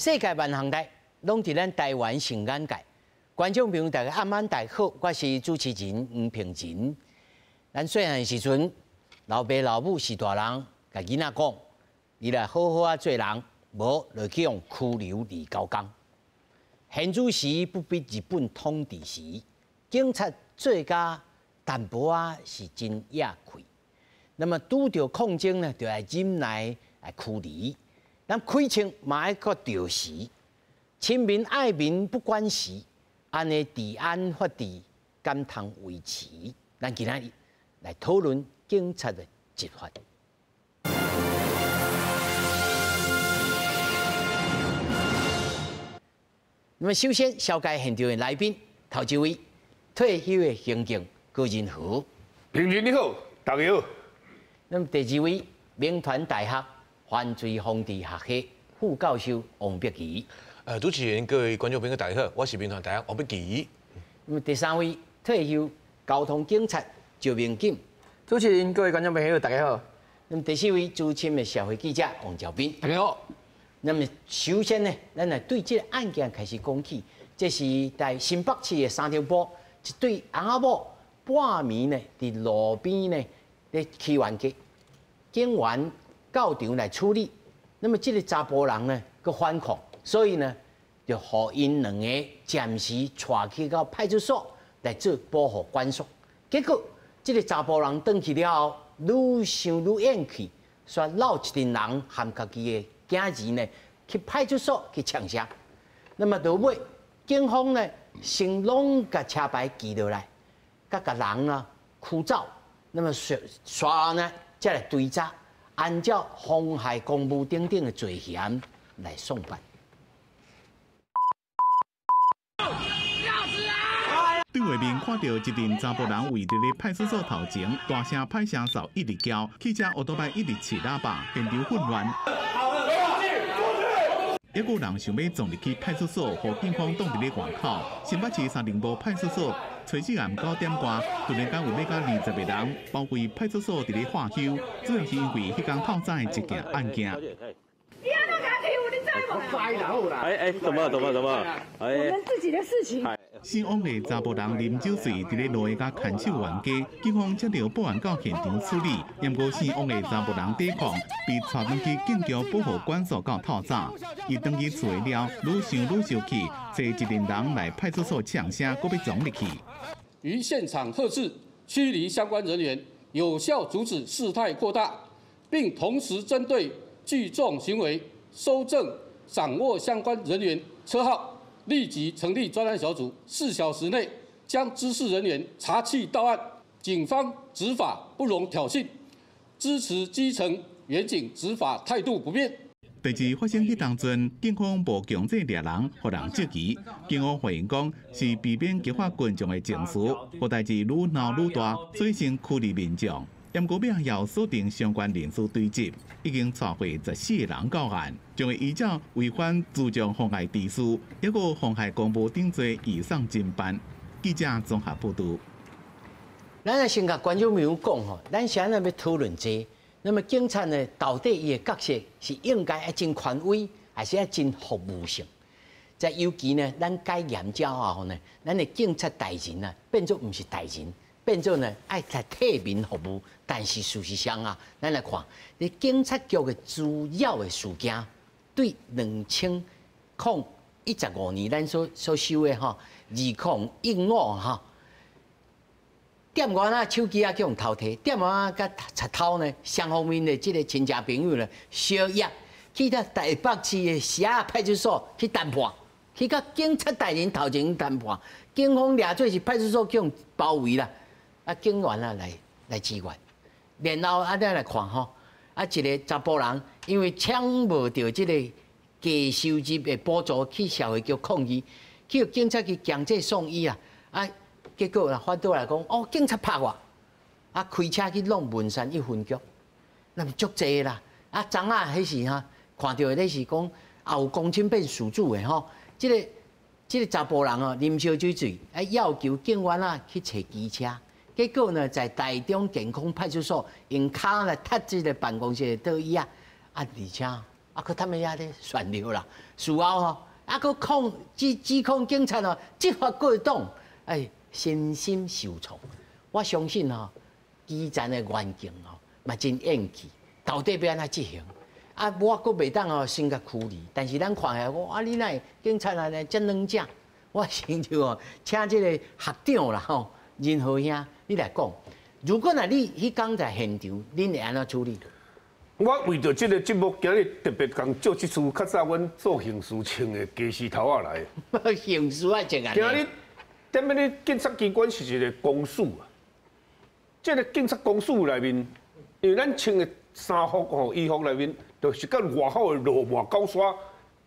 世界萬項代，攏佇咱台灣上眼界。觀眾朋友大家暗晚大家好，我是主持人黃平仁。咱細漢時陣，老爸老母是大人，共囡仔講，你來好好仔做人，無就去予拘留二九工。現主時不比日本統治時，警察做甲淡薄仔是真野氣。那麼拄著抗爭呢，就愛忍耐來驅離。咱開槍嘛愛閣著時，親民愛民不管時，按呢治安法治敢通維持？咱今仔日來討論警察的執法。那麼首先，紹介現場的來賓，頭一位退休的刑警高仁和。平仁你好，大家好。那麼第二位，銘傳大學犯罪防治學系副教授王碧儀。主持人、各位觀眾朋友大家好，我是銘傳大學王碧儀。那麼第三位，退休交通警察趙明錦。主持人、各位觀眾朋友大家好。那麼第四位，資深的社會記者王兆斌。大家好。那麼首先呢，咱來對這個案件開始講起。這是在新北市的三重埔，一對翁仔某半暝呢，佇路邊呢咧起冤家，警員到場來處理。那麼這個查埔人呢，閣反抗，所以呢，就予𪜶兩个暫時帶去到派出所來做保護管束。結果，這個查埔人轉去了後，愈想愈怨氣，煞摎一陣人含家己的囝兒呢，去派出所去嗆聲。那麼到尾，警方呢先攏共車牌記落來，佮共人啊驅走。那麼紲紲呢，才來追查，按照妨害公務等等的罪嫌來送辦。對外面看到一陣查埔人圍佇咧派出所頭前，大聲歹聲嗽一直叫，汽車歐多擺一直切喇叭，現場混亂。抑閣有人想欲撞入去派出所，予警方擋佇咧外口。新北市三重埔派出所，初四暗9點外，突然間有欲到20個人包圍派出所，佇咧喝挾，主要是因為彼工透早的一件案件。哎哎，怎麼怎麼怎麼？我們自己的事情。姓王的查埔人啉酒醉，佇咧路下共牽手冤家，警方接著報案到現場處理。毋過姓王的查埔人抵抗，被帶轉去警局保護管束到透早。伊轉去厝了，愈想愈生氣，揣一陣人來派出所嗆聲，閣欲撞入去。於現場喝斥驅離相關人員，有效阻止事態擴大，並同時針對聚眾行為搜證，掌握相關人員車號。立即成立專案小組，4小時內將滋事人員查緝到案。警方執法不容挑釁，支持基層員警執法態度不變。代誌發生彼當陣，警方無強制掠人，予人質疑。警方回應講，是避免激發群眾的情緒，予代誌愈鬧愈大，所以先驅離民眾。毋過尾仔又鎖定相關人士追緝，已經帶回14個人到案，將會依照違反聚眾妨礙秩序，抑閣妨害公務等罪移送偵辦。記者綜合報導。咱來先共觀眾朋友講吼，咱現在欲討論這，那麼警察呢，到底伊的角色是應該愛真權威，還是愛真服務性？在尤其呢，咱解嚴了後呢，咱的警察大人啊，變做毋是大人。變做呢，愛來替民服務，但是事實上啊，咱來看，佇警察局的主要的事件，對2015年咱所收的吼，2015吼，店員啊手機啊去予偷提，店員啊共賊偷呢，雙方面的這個親戚朋友呢，相約去到台北市的社派出所去談判，去佮警察大人頭前談判，警方掠做是派出所去予包圍啦。啊，警員啊來支援，然後啊，咱來看吼，啊，一個查埔人因為搶無著這個低收入的補助，去社會局抗議，去予警察去強制送醫啊，啊，結果啦，反倒來講，哦，警察拍我，啊，開車去弄文山一分局，那麼足濟啦，啊，昨仔彼時哈，看著的咧是講，也有公親變事主的吼，這個查埔人哦，啉燒酒醉，啊，要求警員啊去揣機車。結果呢，在台中健康派出所用跤來踢這個辦公室的桌椅啊，啊，而且啊，閣他們遐咧炫耀啦，事後吼，啊，閣控指控警察哦，執法過當，哎，身心受創。我相信吼，基層的員警吼嘛真怨氣，到底欲按怎執行？啊，我閣袂當哦先共驅離，但是咱看起來講啊，你哪會警察按呢遮軟正？我先就哦，請這個學長啦吼，仁和兄，你來講，如果若你彼工在現場，恁會按怎處理？我為著這個節目，今日特別共借這束較早阮做刑事穿的家私頭仔來。刑事愛穿按呢？今日踮咧警察機關是一個公署啊，這個警察公署內面，因為咱穿的衫服吼衣服內面，就是佮外口的路滿狗沙，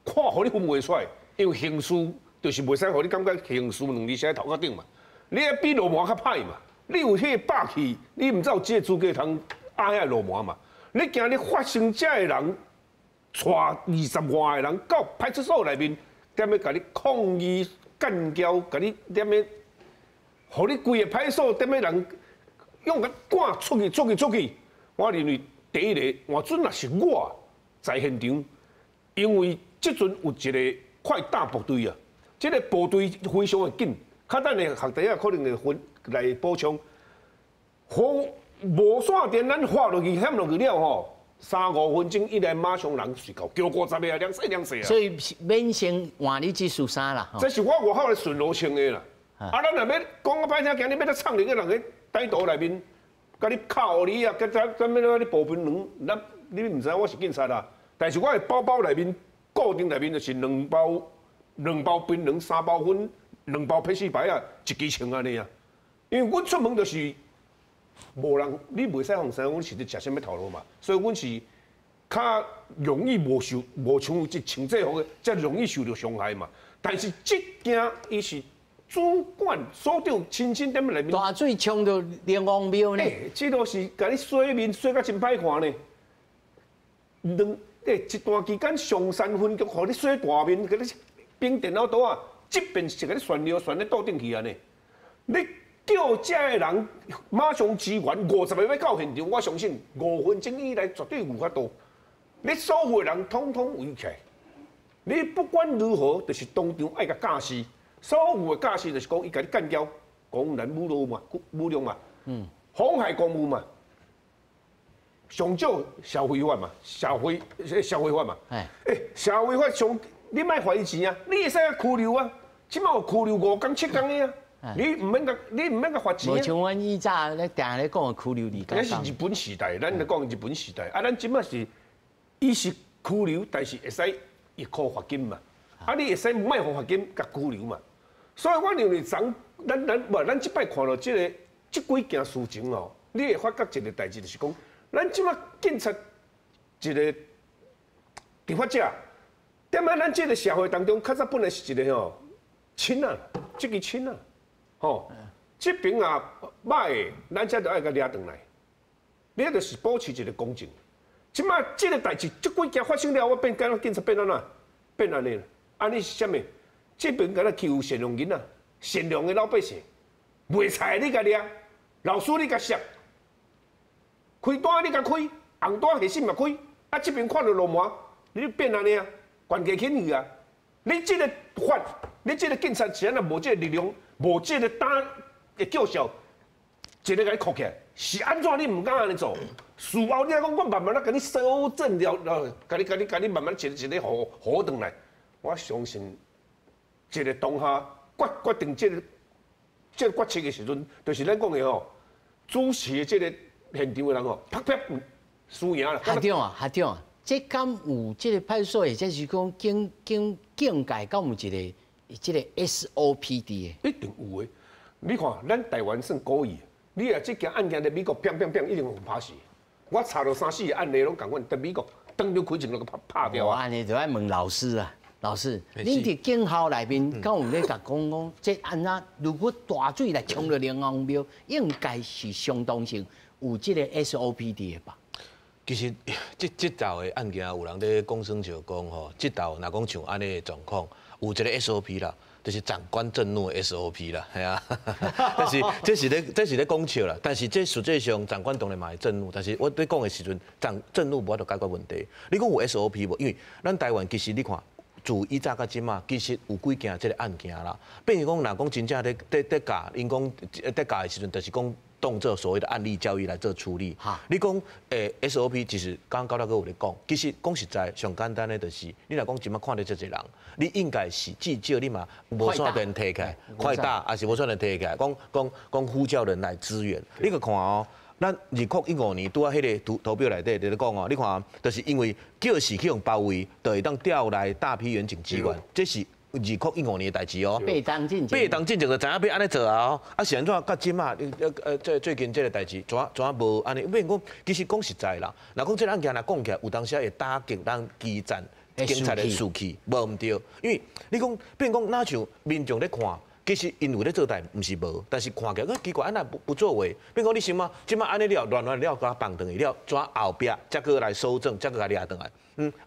看予你分袂出來，因為刑事就是袂使予你感覺刑事兩字寫頭殼頂嘛，你愛比路蠻較歹嘛，你有彼個霸氣，你毋才有這個資格通壓遐路蠻嘛。你今日發生這个人，帶20外個人到派出所內面，踮咧共你抗議、幹譙，共你踮咧，予你規个派出所踮咧人用共趕出去、出去、出去。我認為第一个，換準若是我在現場，因為這陣有一個快打部隊啊，這個部隊非常的緊，較等下學弟仔可能會分來補充。好。無線電，咱發落去、響落去了吼，三五分鐘以內馬上人隨到，叫50个啊，涼洗涼洗啊。所以免先換你這束衫啦。這是我外口的巡邏穿的啦。啊，咱若欲講較歹聽，今日欲來創一個人佇歹徒內面，共你敲你啊，佮咱咱欲來你報檳榔，咱你毋知影我是警察啦。但是我的包包內面固定內面就是兩包檳榔、3包粉、2包撇死牌仔，一支槍按呢啊。因為阮出門就是。無人，你袂使予知影阮是咧食啥物頭路嘛，所以阮是較容易無受無像這穿制服的，遮容易受著傷害嘛。但是這件伊是主管所長親身踮內面，大水沖著龍王廟呢？欸，這都是共你洗面洗甲真歹看呢。一段期間松山分局予你洗大面，共你冰電腦桌仔，這邊是共你旋尿旋咧桌頂去按呢。你叫這个人馬上支援50个欲到現場，我相信5分鐘以內絕對有法度。你所有的人統統圍起來，你不管如何，就是當場愛共教示。所有的教示就是講，伊共你幹譙，公然侮辱嘛，侮辱嘛，妨害公務嘛，上少社會法嘛，社會法嘛。欸，社會法上你莫罰伊錢啊，你會使共拘留啊，這擺有拘留5工7工的啊。你毋免共，你毋免共罰錢。無像阮以早咧定咧講的拘留2工。那是日本時代，咱咧講日本時代。啊，咱這擺是，伊是拘留，但是會使易科罰金嘛。啊，你會使莫予罰金，共拘留嘛。所以我認為，昨咱這擺看到這個這幾件事情哦，你會發覺一個代誌，就是講，咱這擺警察一個執法者，踮咧咱這個社會當中，較早本來是一個吼親啊，這個親啊。吼，這邊啊歹的，咱才著愛共掠轉來。你就是保持一個公正。這擺這個代誌，這幾件發生了，我變敢若警察變按怎？變按呢啦？按呢是啥物？這邊敢若欺負善良囡仔，善良的老百姓，賣菜你共掠，老師你共殺，開單你共開，紅單下身嘛開。啊，這邊看著流氓，你變按呢啊？懸家輕去啊！你這個法，你這個警察是按怎無這個力量？無這個膽會叫囂，一个共你箍起來，是按怎你毋敢按呢做？事後你來講，我慢慢仔共你修正了，共你慢慢一個一個好轉來。我相信，一個當下決定這個決策的時陣，就是咱講的吼，主持的這個現場的人吼，啪啪輸贏啦。學長啊，學長啊，這敢有這個派出所，或者是講警界，敢有一個？這個 SOP 的，一定有的。你看，咱台灣算古意，你若這件案件佇美國，砰砰砰，一定有拍死。我查著3、4個案例攏仝款，佇美國當場開槍就共拍掉啊。按呢就愛問老師啊，老師，恁佇警校內面，敢有咧共講講，這按怎？如果大水來沖著龍王廟，應該是相當性有這個 SOP 的吧？其實這道的案件，有人咧講耍笑講吼，這道若講像按呢的狀況，有一個 SOP 啦。就是長官震怒的 SOP 啦，係啊。但是這是咧講笑啦，但是這實際上長官當然嘛會震怒，但是我咧講的時陣，長震怒無法度解決問題。你講有 SOP 無？因為咱台灣其實你看，自以早到這馬，其實有幾件這个案件啦。變成講，若講真正咧教，𪜶講咧教的時陣，就是講當做所謂的案例教育來做處理。你講SOP，其實剛剛高大哥有咧講，其實講實在上簡單的就是，你若講這馬看著遮濟人，你應該是至少你嘛無線電提起來，快打，抑是無線電提起來，講呼叫人來支援。你閣看哦。咱2015年拄仔彼个圖表內底佇咧講哦，你看，就是因為叫是去予包圍，就會當調來大批員警支援，這是2015年的代誌哦。八冬進前。八冬進前就知影欲按呢做啊！哦，啊是按怎？到這馬，最近這个代誌，怎無按呢？變講，其實講實在啦，若講這个案件若講起來，有當時會打擊咱基層警察的士氣，無毋對。因為你講變講，若像民眾咧看。其實𪜶有咧做代，毋是無，但是看起來奇怪，按怎不作為？變講你想嘛，這馬按呢了，亂亂了，共放轉去了，怎後壁才閣來搜證，才閣共掠轉來？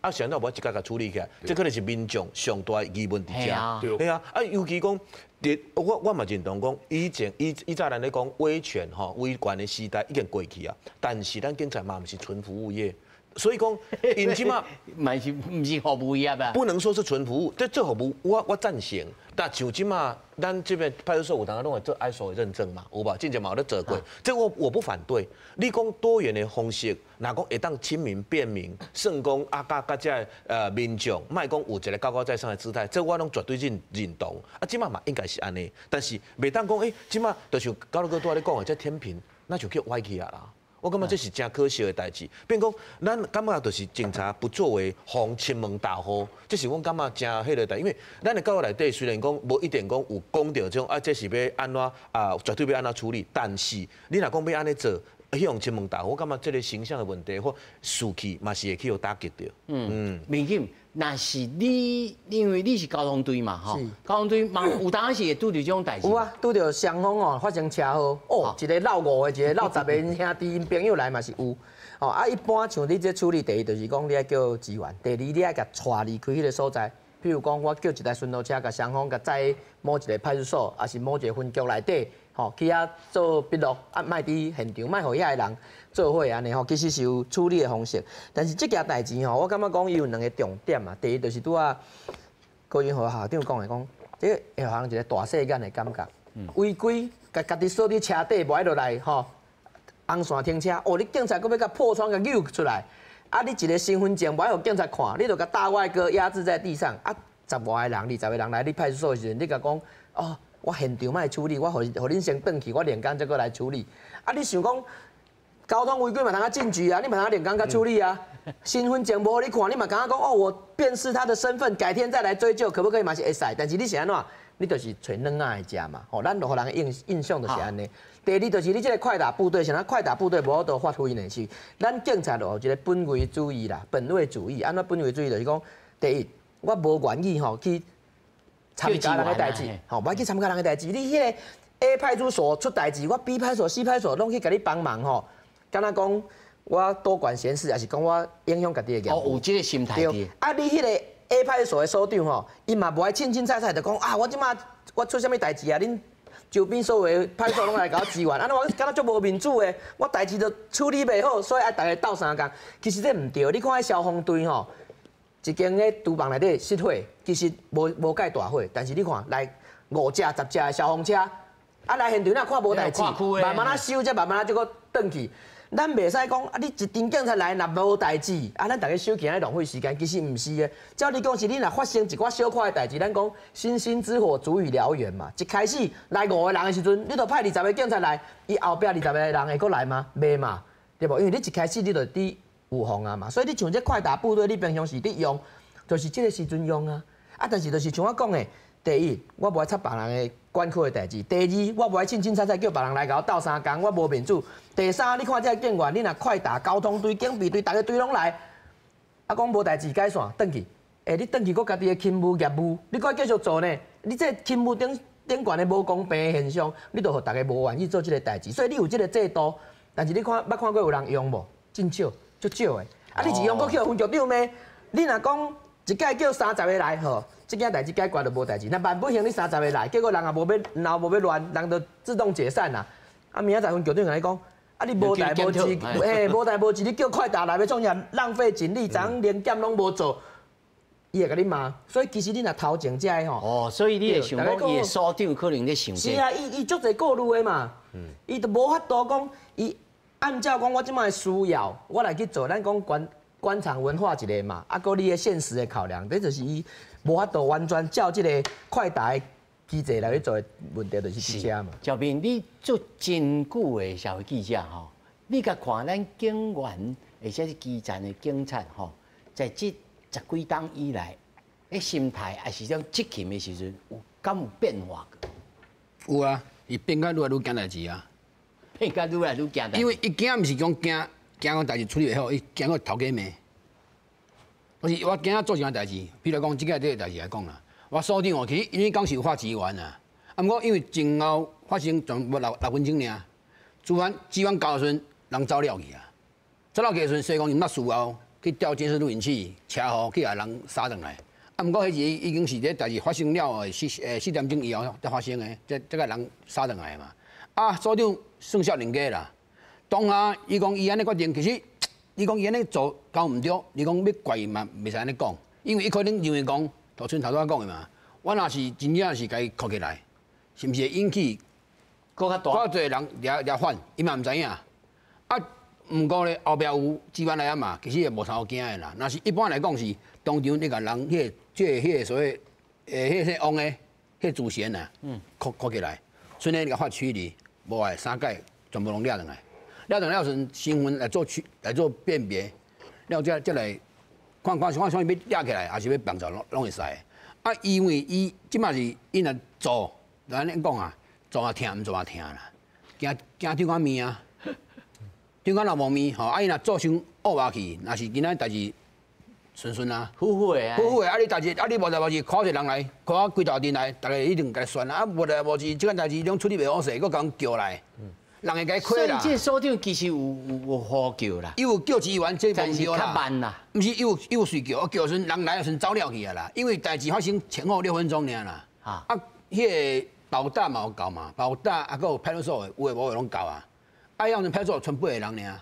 啊，是按怎無一共共處理起來？這可能是民眾上大的疑問佇遮。對啊，啊，尤其講，佇我嘛認同講，以前以早咱咧講威權吼威權的時代已經過去啊，但是咱警察嘛毋是純服務業。所以講，𪜶這馬嘛是毋是服務業啊？不能說是純服務，這做服務我贊成。但像這馬，咱這邊派出所有當攏會做 ISO 的認證嘛，有無？之前嘛有咧做過，這我不反對。你講多元的方式，若講會當親民便民，算講啊，佮這民眾，莫講有一个高高在上的姿態，這我攏絕對認同。啊，這馬嘛應該是按呢，但是袂當講，這馬就像高大哥拄仔咧講的，這天平那就叫歪去啊啦。我感覺這是誠可惜的代誌。變講，咱感覺就是警察不作為，予侵門踏戶，這是阮感覺誠彼个代。因為咱的教育內底雖然講無一定講有講著這種啊，這是欲按怎啊，絕對欲按怎處理。但是你若講欲按呢做，彼予侵門踏戶，我感覺這个形象的問題或士氣嘛是會去予打擊著。民警，若是你，因為你是交通隊嘛，吼，交通隊嘛有當時會拄著這種代誌。有啊，拄著雙方哦發生車禍，哦，一个落五個，一个落10個，𪜶兄弟𪜶朋友來嘛是有。哦啊，一般像你這處理，第一就是講你愛叫支援，第二你愛共帶離開彼个所在。譬如講，我叫一台巡邏車，共雙方共載某一个派出所，抑是某一个分局內底，吼，去遐做筆錄，啊，莫佇現場，莫予遐个人做伙按呢吼，其實是有處理的方式。但是這件代誌吼，我感覺講伊有兩个重點嘛。第一就是拄仔高雲和校長講的講，這會予人一个大細眼的感覺，違規，共家己鎖佇車底，無愛落來吼，紅線停車，哦，你警察閣欲共破窗共扭出來，啊，你一个身份證無愛予警察看，你就共大外哥壓制在地上，啊，十外个人、20个人來你派出所的時陣，你共講，哦。我現場莫處理，我予恁先轉去，我另工才閣來處理。啊，你想講交通違規嘛通啊進局啊，你嘛通啊另工閣處理啊。身份證無予你看，你嘛感覺講哦，我辨識他的身份，改天再來追究，可不可以嘛是會使？但是你是按怎？你就是揣軟仔來食嘛。吼，咱就予人的印象就是按呢。第二就是你這个快打部隊，像咱快打部隊無法度發揮呢，是咱警察就有一个本位主義啦，本位主義。按怎本位主義就是講，第一，我無願意吼去參加人的代誌，吼，無愛去參加人的代誌。你彼个 A 派出所出代誌，我 B 派出所、C 派出所攏去共你幫忙吼。敢若講我多管閒事，抑是講我影響家己的業務？哦，有這个心態。對。啊，你彼个 A 派出所的所長吼，伊嘛無愛凊凊彩彩就講啊，我這馬我出啥物代誌啊？恁周邊所有的派出所攏來共我支援，按呢我敢若足無面子的，我代誌都處理袂好，所以愛逐家鬥相共。其實這毋對，你看彼消防隊吼，一間咧廚房內底失火，其實無蓋大火，但是你看來五架、10架的消防車，啊來現場若看無代誌，慢慢仔修，才慢慢仔才閣轉去。咱袂使講啊！你一陣警察來，若無代誌，啊，咱逐家收起來浪費時間，其實毋是的。照你講是，你若發生一寡小可的代誌，咱講星星之火足以燎原嘛。一開始來五個人的時陣，你就派20個警察來，伊後壁20個人會閣來嗎？袂嘛，對無？因為你一開始你就佇預防啊嘛，所以你像這快打部隊，你平常時佇用，就是這個時陣用啊。啊，但是就是像我講的，第一，我無愛插別人的管區的代誌；第二，我無愛凊凊彩彩叫別人來共我鬥相共，我無面子。第三，你看這个警員，你若快打交通隊、警備隊，逐个隊攏來，啊，講無代誌解散，轉去。欸，你轉去閣家己的勤務業務，你閣繼續做呢？你這勤務頂頂懸的無公平的現象，你就予逐家無願意做這个代誌。所以你有這个制度，但是你看捌看過有人用無？真少，足少的。啊，你一用閣去予分局長罵，你若講一擺叫30个來，吼，這件代誌解決就無代誌。若萬不幸你30个來，結果人也無欲鬧，無欲亂，人就自動解散啦。啊，明仔載分局長共你講，啊你無代無誌，欸，無代無誌，你叫快達來欲創啥？浪費警力，昨昏連檢攏無做，伊會共你罵。所以其實你若頭前這个吼，哦，所以你會想講，伊的所長可能咧想這。是啊，伊足濟顧慮的嘛，伊就無法度講，伊按照講我這擺的需要，我來去做，咱講官場文化一個嘛，啊，閣你的現實的考量，這就是伊無法度完全照這個快達的機制來去做的問題，就是佇遮嘛。小平，你做真久的社會記者吼，你共看咱警員或者是基層的警察吼，在這十幾冬以來，的心態抑是種執勤的時陣，有敢有變化過？有啊，伊變甲愈來愈驚代誌啊。變甲愈來愈驚代誌。因為伊驚毋是講驚驚講代誌處理袂好，伊驚個頭家罵。就是我驚做一件代誌，比如講這個這个代誌來講啦，我所長哦，其實因為講是有發支援啊，啊，毋過因為前後發生全部六分鐘爾，資源交的時陣，人走了去啊，走了去的時陣，所以講伊捌事後去調監視錄影器，車禍去共人殺轉來。啊，毋過彼時已經是這代誌發生了後4點鐘以後才發生的，這個人殺轉來嘛。啊，所長算少年家啦，當下伊講伊按呢決定，其實伊講伊按呢做敢毋對，你講欲怪伊嘛，袂使按呢講，因為伊可能認為講，就像頭拄仔講的嘛，我若是真正是共伊扣起來，是毋是會引起閣較大？閣較濟人掠反，伊嘛毋知影。啊，毋過咧後壁有支援來啊嘛，其實也無啥好驚的啦。若是一般來講是當場你共人彼个、這个、彼个所謂彼个王的彼个主嫌啊，扣起來，順便共發驅離，無愛三界全部攏掠轉來，掠轉來了時，身份來做區來做辨別，了才來看看看啥欲掠起來，抑是欲放走，攏會使。啊，因為伊這馬是伊若做，就按呢講啊，做也疼，毋做也疼啦，驚驚長官面啊，長官若無面吼，啊伊若做傷惡話去，若是今仔代誌順順啊，好好的啊，好好的，啊你代誌，啊你無代無誌，看一個人來，看啊規大陣來，逐家一定共伊宣啊，啊無代無誌，這件代誌攏處理袂好勢，閣共人叫來，人會共伊虧啦。所以這所長其實有呼叫啦，伊有叫支援，這無但是較慢啦。毋是，伊有隨叫，叫時陣人來的時陣走了去啊啦。因為代誌發生前後6分鐘爾啦。啊，彼個包打嘛有到嘛，包打啊，閣有派出所的，有的無的攏到啊。啊，遐陣派出所賰8個人爾。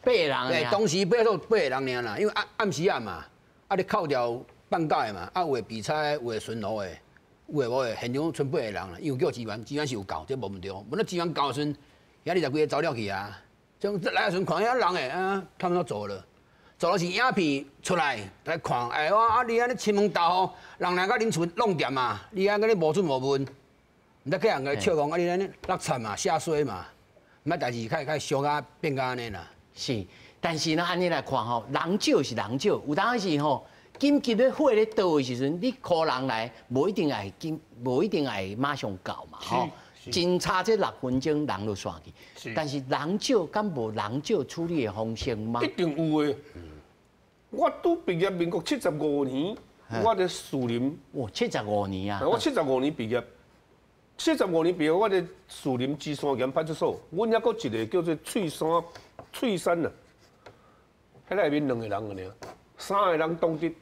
8個人。對，當時派出所8個人爾啦，因為暗時啊嘛，啊你扣掉放假的嘛，啊有的比賽，有的巡邏的，有的無的，現場賰8個人啦。伊有叫支援，支援是有到，這無毋對。無那支援到的時陣，遐20幾个走了去啊。這來的時陣看遐人的啊，他們都走了，走了是影片出來來看，哎我啊你按呢親門大戶，人來共恁厝弄掂啊，你按呢無准無問，毋知叫人共笑講啊你按呢落慘嘛，下衰嘛，毋代誌較燒甲變甲按呢啦。是，但是呢，按呢來看吼，人少是人少，有當時吼，緊急咧火咧著的時陣，你 call 人來，無一定會緊，無一定會馬上到嘛，吼。真差這6分鐘人就散去，但是人少敢無人少處理的方式嗎？一定有的。我拄畢業民國75年，我佇樹林。哇，75年啊！我75年畢業，75年畢業，我佇樹林芝山岩派出所，阮猶閣一個叫做翠山啊，彼內面2個人爾，3個人當值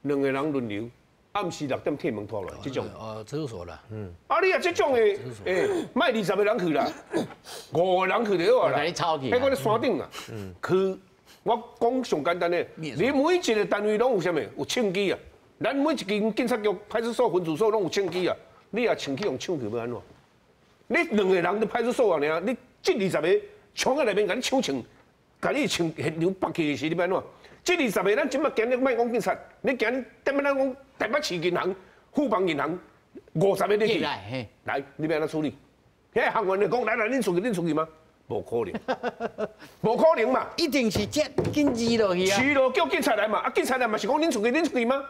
，2個人輪流。暗時6點鐵門拖落來，這種。哦，派出所啦。嗯。啊，你啊，這種的，欸，莫20個人去啦，5個人去就好啦。彼個咧山頂啊。嗯。去，我講上簡單的，你每一個單位攏有啥物？有槍支啊。咱每一間警察局、派出所、分駐所攏有槍支啊。你若槍去予搶去，欲按怎？你2個人佇派出所爾，你這20個衝在內面共你搶槍，共你槍現場拔去的時，你欲按怎？這20個，咱這馬今日莫講警察，你今日踮咱講台北市銀行、富邦銀行50個入去，來，你欲按怎處理？遐行員就講，來來，恁出去，恁出去嗎？無可能，無可能嘛！一定是這緊治落去啊！是咯，叫警察來嘛，啊，警察來嘛是講恁出去，恁出去嗎？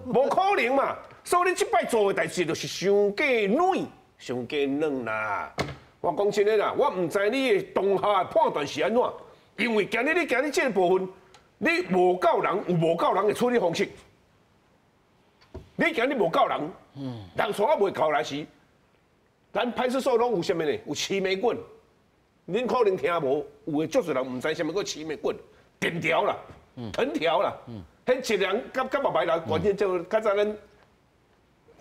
無可能嘛！所以你這擺做的代誌就是傷過軟，傷過軟啦。我講真的啦，我毋知你的當下的判斷是按怎，因為今日你今日這個部分。你無夠人，有無夠人的處理方式。你今日無夠人，人數還袂夠來時，咱派出所攏有啥物呢？有黐眉棍，恁可能聽無，有的足濟人毋知啥物叫黐眉棍，電條啦，藤條啦，彼一個人甲目白人，關鍵就較早咱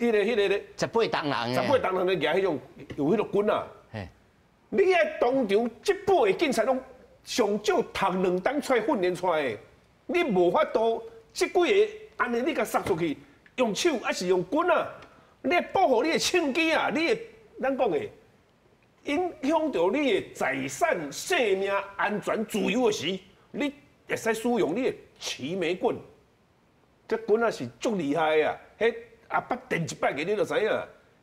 彼个咧， 18吨人，18吨人咧举彼种有彼个棍啊。你爱当场这八个警察拢上少读2冬出来训练出来的，你无法度这几个按呢，你共杀出去，用手抑是用棍啊？你爱保护你的枪支啊，你的咱讲的影响著你的财产、性命安全、自由的时，你会使使用你的齐眉棍。这棍仔是足厉害的啊！彼阿捌电一摆过，你就知影，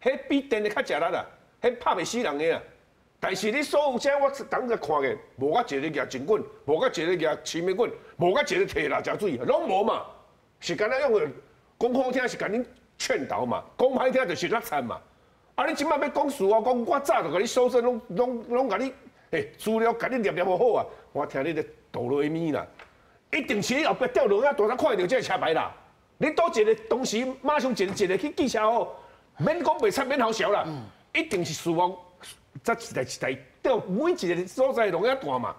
彼比电的较食力啊，彼拍袂死人的啊。但是你所有这我当时看见，无我一个举警棍，无我一个举齐眉棍，无我一个提蜡茶水，拢无嘛。是敢若用个讲好听是共恁劝导嘛，讲歹听就是落惨嘛。啊，你这摆欲讲事哦，讲我早就共你搜证，拢共你，资料共你捏捏好啊。我听你咧哆来咪啦，一定是后壁吊落啊，大家看著这个车牌啦。你佗一个当时马上一个一个去记车祸，免讲袂惨，免好笑啦，一定是死亡。才一台一台吊，每一个所在拢遐大嘛。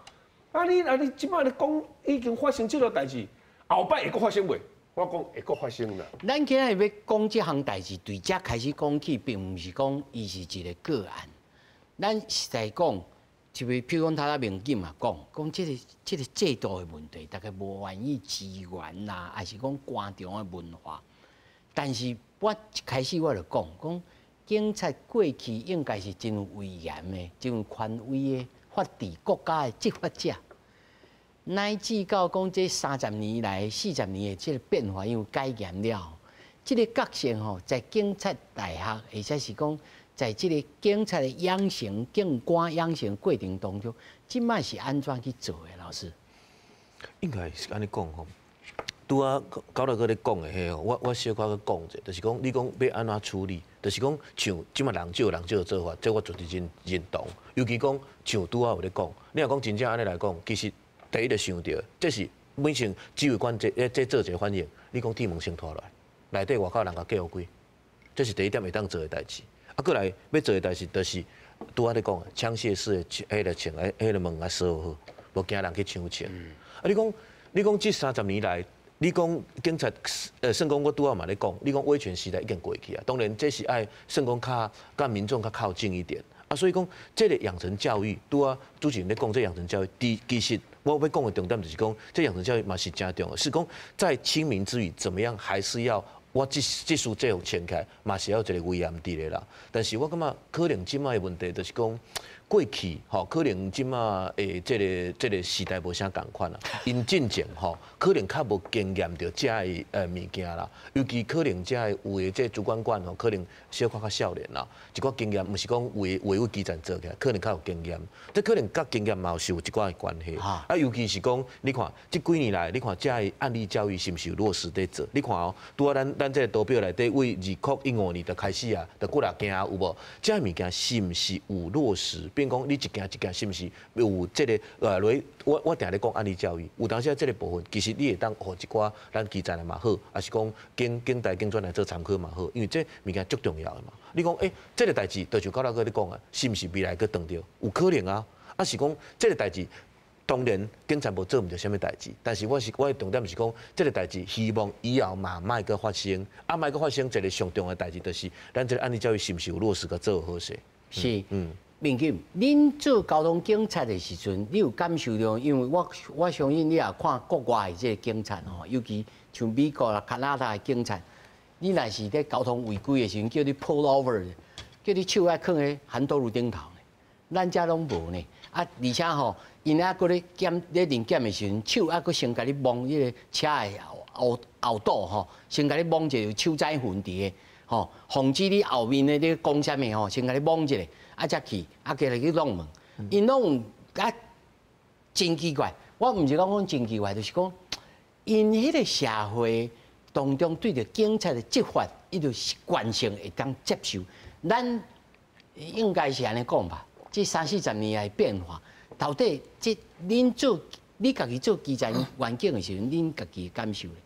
啊你这摆咧讲已经发生这个代志，后摆会阁发生袂？我讲会阁发生啦。咱今日欲讲这项代志，对这开始讲起，并毋是讲伊是一个个案。咱实在讲，就比如讲，头仔民警嘛讲，讲这个制度的问题，大家无愿意支援啦，抑是讲官场的文化。但是我一开始我就讲讲，警察过去应该是真有威严的、真有权威的法治国家的执法者，乃至到讲这30年来、40年的这个变化，因为改严了，这个角色吼，在警察大学，或者是讲在这个警察的养成、警官养成过程当中，这摆是按怎去做的？老师，应该是按呢讲吼。拄仔高大哥咧讲的彼吼，我小可阁讲者，就是讲你讲欲按怎处理，就是讲像这摆人少人少的做法，这我绝对认同。尤其讲像拄仔有咧讲，你若讲真正按呢来讲，其实第一就想著，这是每像指挥官这做一个反应，你讲铁门先拖落来，内底外口人共隔开，这是第一点会当做的代志。啊，阁来欲做的代志，就是拄仔咧讲的枪械室的彼个枪，彼个门啊锁好，无惊人去抢枪。啊，你讲这30年来，你讲警察，算讲我拄仔嘛咧讲，你讲威权时代已经过去啊。当然，这是爱算讲较佮民众较靠近一点啊。所以讲，这个养成教育，拄仔主持人咧讲这养成教育，其实我欲讲的重点就是讲，这养成教育嘛是诚重要，是讲在亲民之余，怎么样还是要我这束制服穿起来，嘛是要有一个威严伫咧啦。但是我感觉可能这摆的问题就是讲，过去吼，可能这摆的这个时代无啥仝款啦。𪜶进前吼，可能较无经验著遮的物件啦，尤其可能遮的有的这主管官吼，可能小可较少年啦，一寡经验，毋是讲为为基层做起来，可能较有经验，这可能佮经验嘛是有一寡的关系。啊，尤其是讲，你看这几年来，你看遮的案例教育是毋是有落实伫做？你看哦，拄仔咱这个图表内底，为2015年就开始啊，就几若件有无？遮物件是毋是有落实？变讲你一件一件是毋是有这个落？我定咧讲案例教育，有当时这个部分，其实你会当予一寡咱基层的嘛好，抑是讲警大警专来做参考嘛好，因为这物件足重要的嘛。你讲这个代志，就像高大哥咧讲的，是毋是未来阁碰著？有可能啊，抑是讲这个代志，当然警察无做毋著啥物代志，但是我的重点是讲，这个代志希望以后嘛莫阁发生，啊莫阁发生一个上重要的代志，就是咱这个案例教育是毋是有落实阁做好势？是，民警，恁做交通警察的时阵，你有感受著？因为我相信你也看国外的这个警察吼，尤其像美国啦、加拿大的警察，你若是咧交通违规的时阵，叫你 pull over，叫你手爱囥佇 handle 顶头呢，咱遮拢无呢。啊，而且吼，𪜶犹阁咧检咧临检的时阵，手犹阁先共你摸彼个车的后后斗吼，先共你摸一个有手指痕伫个，吼，防止你后面的咧讲啥物吼，先共你摸一下，啊才去，啊过来去弄门，𪜶拢有啊，真奇怪。我毋是讲讲真奇怪，就是讲，𪜶彼个社会当中对著警察的执法，伊就习惯性会当接受。咱应该是按呢讲吧？这三四十年来变化，到底这恁做你家己做基层员警的时阵，恁家己的感受咧？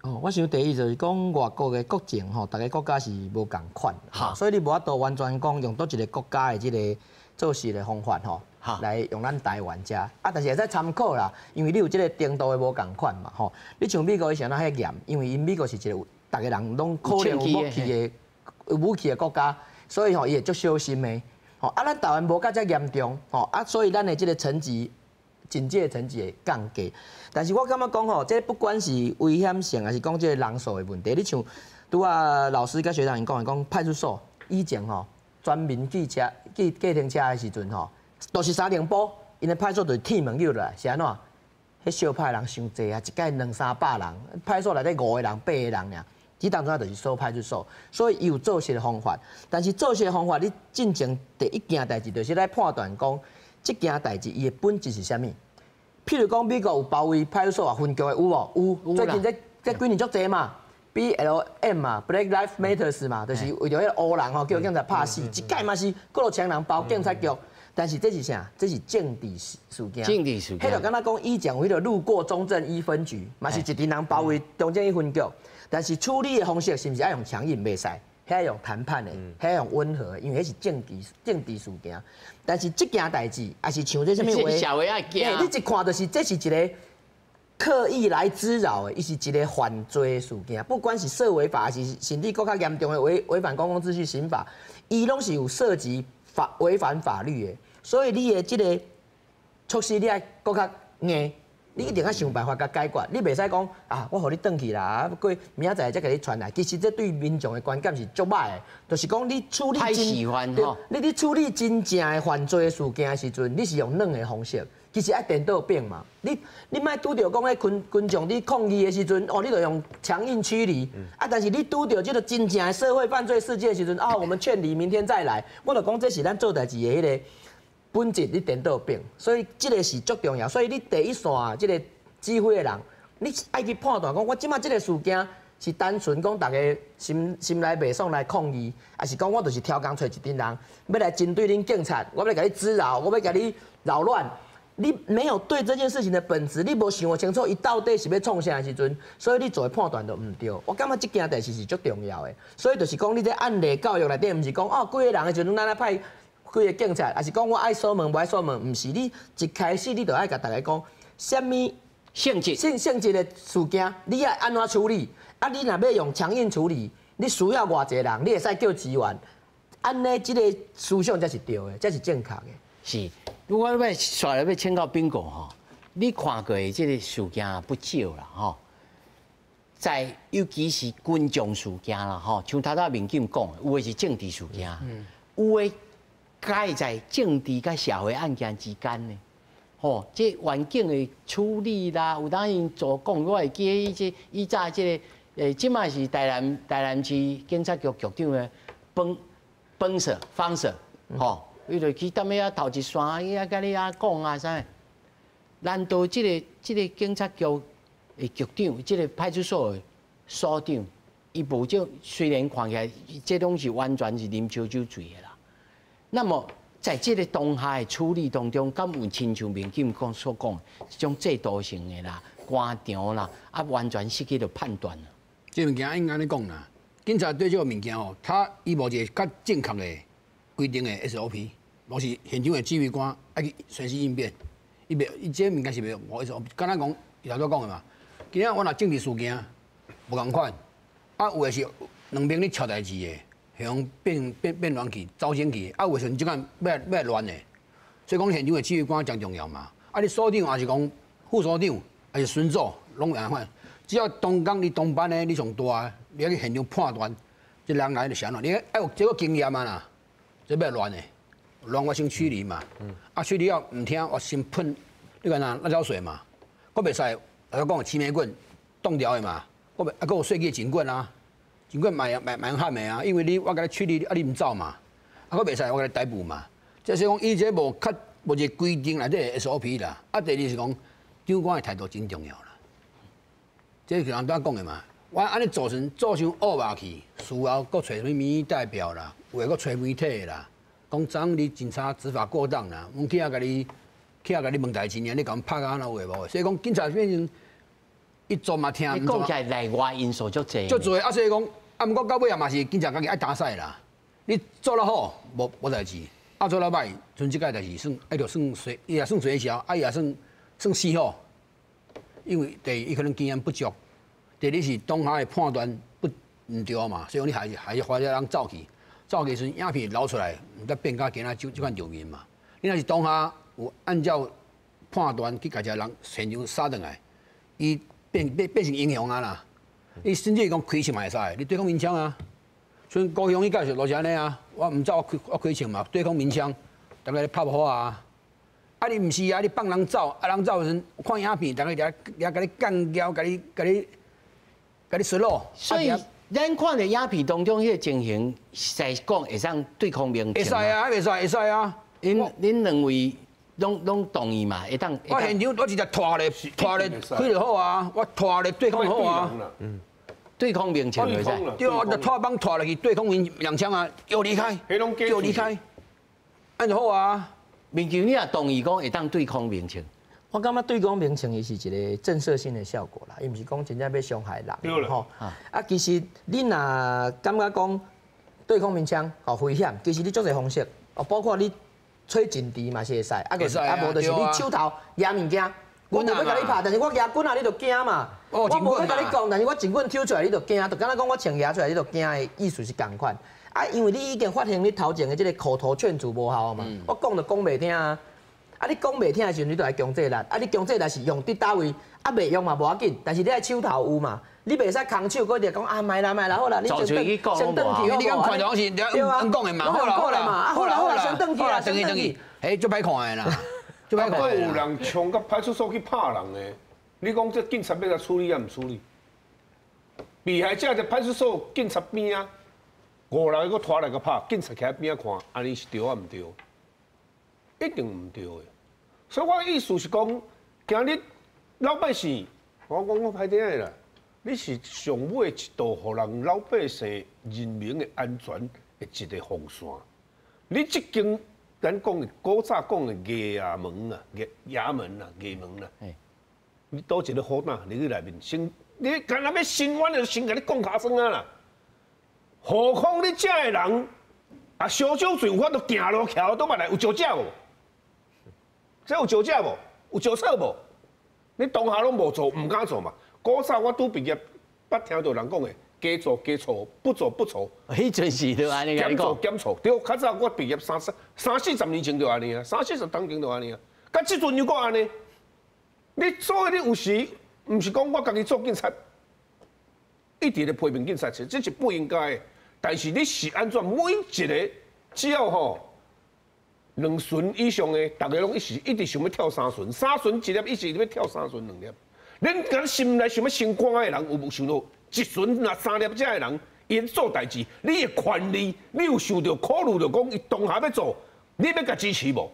哦，我想第一就是讲外国的国情吼，逐个国家是无仝款，所以你无法度完全讲用佗一个国家的这个做事的方法吼，来用咱台湾遮。啊，但是会使参考啦，因为你有这个程度的无仝款嘛，吼。你像美国伊是按怎遐严，因为𪜶美国是一个逐个人拢可能有武器的有武器的國家，所以吼伊會足小心的。吼啊，咱台灣無佮遮嚴重，吼啊，所以咱的這個層級警戒層級會降低。但是我感覺講吼，這不管是危險性，還是講這個人數的問題，你像拄仔老師佮學長𪜶講的，講派出所以前吼，全民記車記計程車的時陣吼，都是三重埔，𪜶的派出所就是鐵門入來，是按怎？彼相拍的人傷濟啊，一擺兩三百人，派出所內底五個人、八個人爾。這當陣就是鎖派出所，所以伊有做事的方法。但是做事的方法，你進前第一件代誌就是來判斷講，這件代誌伊的本質是啥物。譬如講，美國有包圍派出所啊，分局的有無？有。最近這幾年足濟嘛，BLM 嘛，Black Lives Matters 嘛，就是為著彼個黑人吼叫警察拍死，一擺嘛是幾落千人包警察局。但是這是啥？這是政治事件。政治事件。彼就敢若講以前有彼個路過中正一分局，嘛是一群人包圍中正一分局。但是處理的方式是毋是愛用強硬？袂使，彼愛用談判的，彼愛用溫和的，因為彼是政治事件。但是這件代誌，也是像這啥物話？社會愛驚。你一看就是這是一個刻意來滋擾的，伊是一個犯罪事件，不管是涉違法，還是甚至閣較嚴重的違反公共秩序刑法，伊攏是有涉及違反法律的。所以你的這個措施，你愛閣較硬。你一定愛想辦法共解決，你袂使講啊，我予你轉去啦，啊過明仔載才共你傳來。其實這對民眾的觀感是足歹的，就是講你處理真，你佇處理真正的犯罪事件的時陣，你是用軟的方式，其實愛顛倒變嘛。你莫拄著講彼群眾佇抗議的時陣，哦，你就用強硬驅離。啊，但是你拄著這個真正的社會犯罪事件的時陣，啊，我們勸你明天再來。我就講這是咱做代誌的彼個本質你顛倒變，所以這個是足重要。所以你第一線這個指揮的人，你愛去判斷講，我這馬這個事件是單純講大家心內袂爽來抗議，還是講我就是刁工揣一陣人，欲來針對恁警察，我欲共你滋擾，我欲共你擾亂。你沒有對這件事情的本質，你無想清楚，伊到底是欲創啥的時陣，所以你做的判斷就毋對。我感覺這件代誌是足重要的。所以就是講，你這案例教育內底，毋是講哦，幾个人的時陣，咱來派幾个警察，還是講我愛鎖門無愛鎖門，毋是你一開始你就愛共大家講，啥物性質性質的事件，你愛按怎處理？啊，你若欲用強硬處理，你需要偌濟人，你會使叫支援。按呢，這個思想才是對的，才是正確的。是，如果欲煞來欲請教彬哥吼，你看過的這個事件不少啦吼，在尤其是群眾事件啦吼，像頭拄民警講，有的是政治事件，有的介在政治佮社會案件之間呢，吼，這環境的處理啦，有當𪜶做講，我會記得這以早這個，這馬是台南市警察局局長的本色方式，吼。伊就去踮遐頭一線，伊遐共你遐講啊啥？難道這個警察局的局長，這個派出所的所長，伊無這雖然看起來，這攏是完全是啉燒酒醉的啦。那麼在這個當下的處理當中，敢有親像民警講所講，這種制度性的啦、官場啦，啊，完全失去了判斷啦。這物件應該按呢講啦，警察對這個物件吼，他伊無一個較正確的規定的 SOP，無是現場的指揮官愛去隨時應變，伊袂伊這物件是袂無 SOP。敢若講，伊頭拄講的嘛，今仔我若政治事件無仝款，啊有的是兩邊咧吵代誌的，向變亂去、走進去，啊有的時陣這款欲亂的，所以講現場的指揮官誠重要嘛。啊，你所長也是講副所長，還是巡組，攏仝款。只要當工你當班的，你上大，你愛去現場判斷，這人來就是按怎，你愛有這個經驗啊啦。這欲亂的，亂我先驅離嘛。啊，驅離了毋聽，我先噴，你看那辣椒水嘛。閣袂使，頭講青梅棍凍掉的嘛。閣袂啊，閣有細支警棍啊，警棍嘛嘛用喊的啊，因為你我共你驅離，啊你毋走嘛。啊，閣袂使，我共你逮捕嘛。這是講伊這無較無一個規定內底的 SOP 啦。啊，第二是講長官的態度真重要啦。這是人拄仔講的嘛。我按呢做成做傷惡肉去，事後閣揣啥物民意代表啦，有的閣揣媒體啦，講昨你警察執法過當啦，阮去遐共你去遐共你問代誌爾，你共阮拍甲按怎有的無的，所以講警察變成伊做嘛聽，你講起來內外因素足濟。足濟啊，所以講啊，毋過到尾也嘛是警察家己愛擔屎啦。你做得好，無代誌；啊，做得歹，像這個代誌算，愛著算衰，伊也算衰小，啊，伊也算死好。因為第一，伊可能經驗不足；第二是當下的判斷不毋對嘛，所以講你還是發遮人走去，走去時陣影片流出來，毋才變甲今仔這款場面嘛。你若是當下有按照判斷去共這人現場殺轉來，伊變成英雄啊啦！伊甚至講開槍嘛會使，你對空鳴槍啊。所以高雄伊介紹都是按呢啊，我毋走我開槍嘛，對空鳴槍，逐家咧拍火啊。啊！你毋是啊！你放人走，啊人走的時陣看影片，逐家掠掠共你幹譙，共你失落。所以咱看著影片當中彼个情形，實在講會當對空鳴槍。會使啊，會使會使啊。恁兩位攏同意嘛？會當。我現場我直接拖咧開就好啊，我拖咧對空就好啊。對空鳴槍會使。對啊，我就拖幫拖落去對空鳴兩槍啊，叫離開，叫離開，按就好啊。明球，你也同意講會當對空鳴槍？我感覺對空鳴槍伊是一個震懾性的效果啦，伊毋是講真正欲傷害人吼。啊，其實你若感覺講對空鳴槍吼危險，其實你足濟方式，哦，包括你吹陣地嘛是會使，啊個啊無就是你手頭舉物件，我無欲共你拍，但是我舉棍仔你就驚嘛。我無欲共你講，但是我一棍抽出來你就驚，就敢若講我槍舉出來你就驚的意思是仝款。啊，因為你已經發現你頭前的這個口頭勸阻無效嘛，我講就講袂聽啊。啊，你講袂聽的時陣，你就愛強制力。啊，你強制力是用佇佗位，啊袂用嘛無要緊，但是你愛手頭有嘛，你袂使空手，閣直講啊，莫啦莫啦，好啦，你先轉先轉去。你敢看到是你講的嘛？好啦好啦，好啦好啦，先轉去啦，先轉去。嘿，足歹看的啦，足歹看。閣有人衝到派出所去拍人的，你講這警察欲來處理抑毋處理？被害者佇派出所警察邊仔。五六个閣拖來共拍，警察徛佇邊仔看，按呢是對抑毋對？一定毋對的。所以我的意思是講，今日老百姓，我講我歹聽的啦，你是上尾一道予人老百姓人民的安全的一個防線。你這間咱講的古早講的衙門啊，衙門啊，衙門啊，你倒一個虎膽入去內面，先你敢若欲伸冤就先共你摃尻川啊啦！何況你遮的人，啊，小少罪有法度行路徛倒嘛來有招者無？這有招者無？有招錯無？你當下攏無做，毋敢做嘛。古早我拄畢業，捌聽著人講的，加做加錯，不做不錯。彼陣時就按呢減做減錯，對，較早我畢業三四十年前就按呢啊，三四十年前就按呢啊。到這陣又閣按呢。你所以你有時毋是講我家己做警察，一直咧批評警察，這是不應該的。但是你是按怎？每一個只要吼兩巡以上的，逐家攏一直想欲跳三巡，三巡一粒，一直欲跳三巡兩粒。恁敢心內想欲升官的人，有無想著一巡若三粒這的人，伊做代誌，你的權利，你有受著考慮著講，伊當下欲做，你欲共支持無？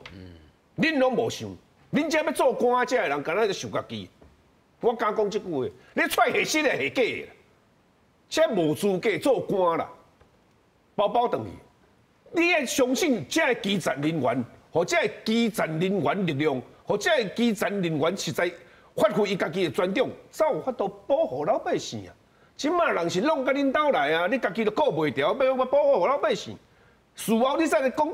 恁攏無想，恁這欲做官這的人，敢若咧想家己。我敢講這句話，你揣下實的下假的，這無資格做官啦。包包轉去，你愛相信這个基層人員，予這个基層人員力量，予這个基層人員實在發揮伊家己的專長，才有法度保護老百姓啊！這馬人是弄到恁兜來啊，你家己都顧袂著，欲欲保護老百姓。事後你再來講，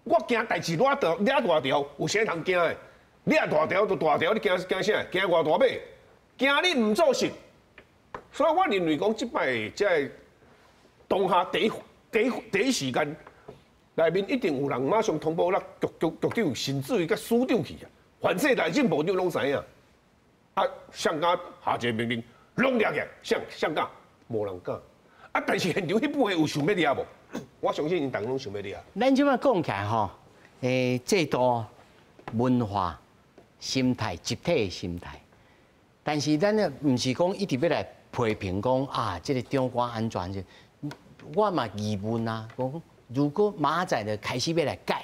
我驚代誌偌大，掠大條，有啥通驚的？掠大條就大條，你驚驚啥？驚偌大尾？驚你毋做事。所以我認為講，這擺這个當下第一時間，內面一定有人馬上通報咱局長，甚至於佮司長去啊。反正內政部長攏知影。啊，誰敢下一個命令，攏掠起來，誰敢？無人敢。啊，但是現場彼部分有想欲掠無？我相信𪜶逐家攏想欲掠。咱這擺講起來吼，制度、文化、心態、集體的心態，但是咱咧毋是講一直欲來批評講啊，這个長官按怎這。我嘛疑問啊，講如果明仔載就開始欲來改，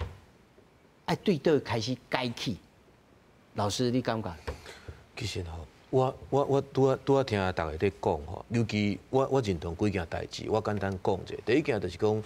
愛對佗開始改起？老師，你感覺？其實吼，我拄仔聽逐家咧講吼，尤其我認同幾件代誌，我簡單講者。第一件就是講，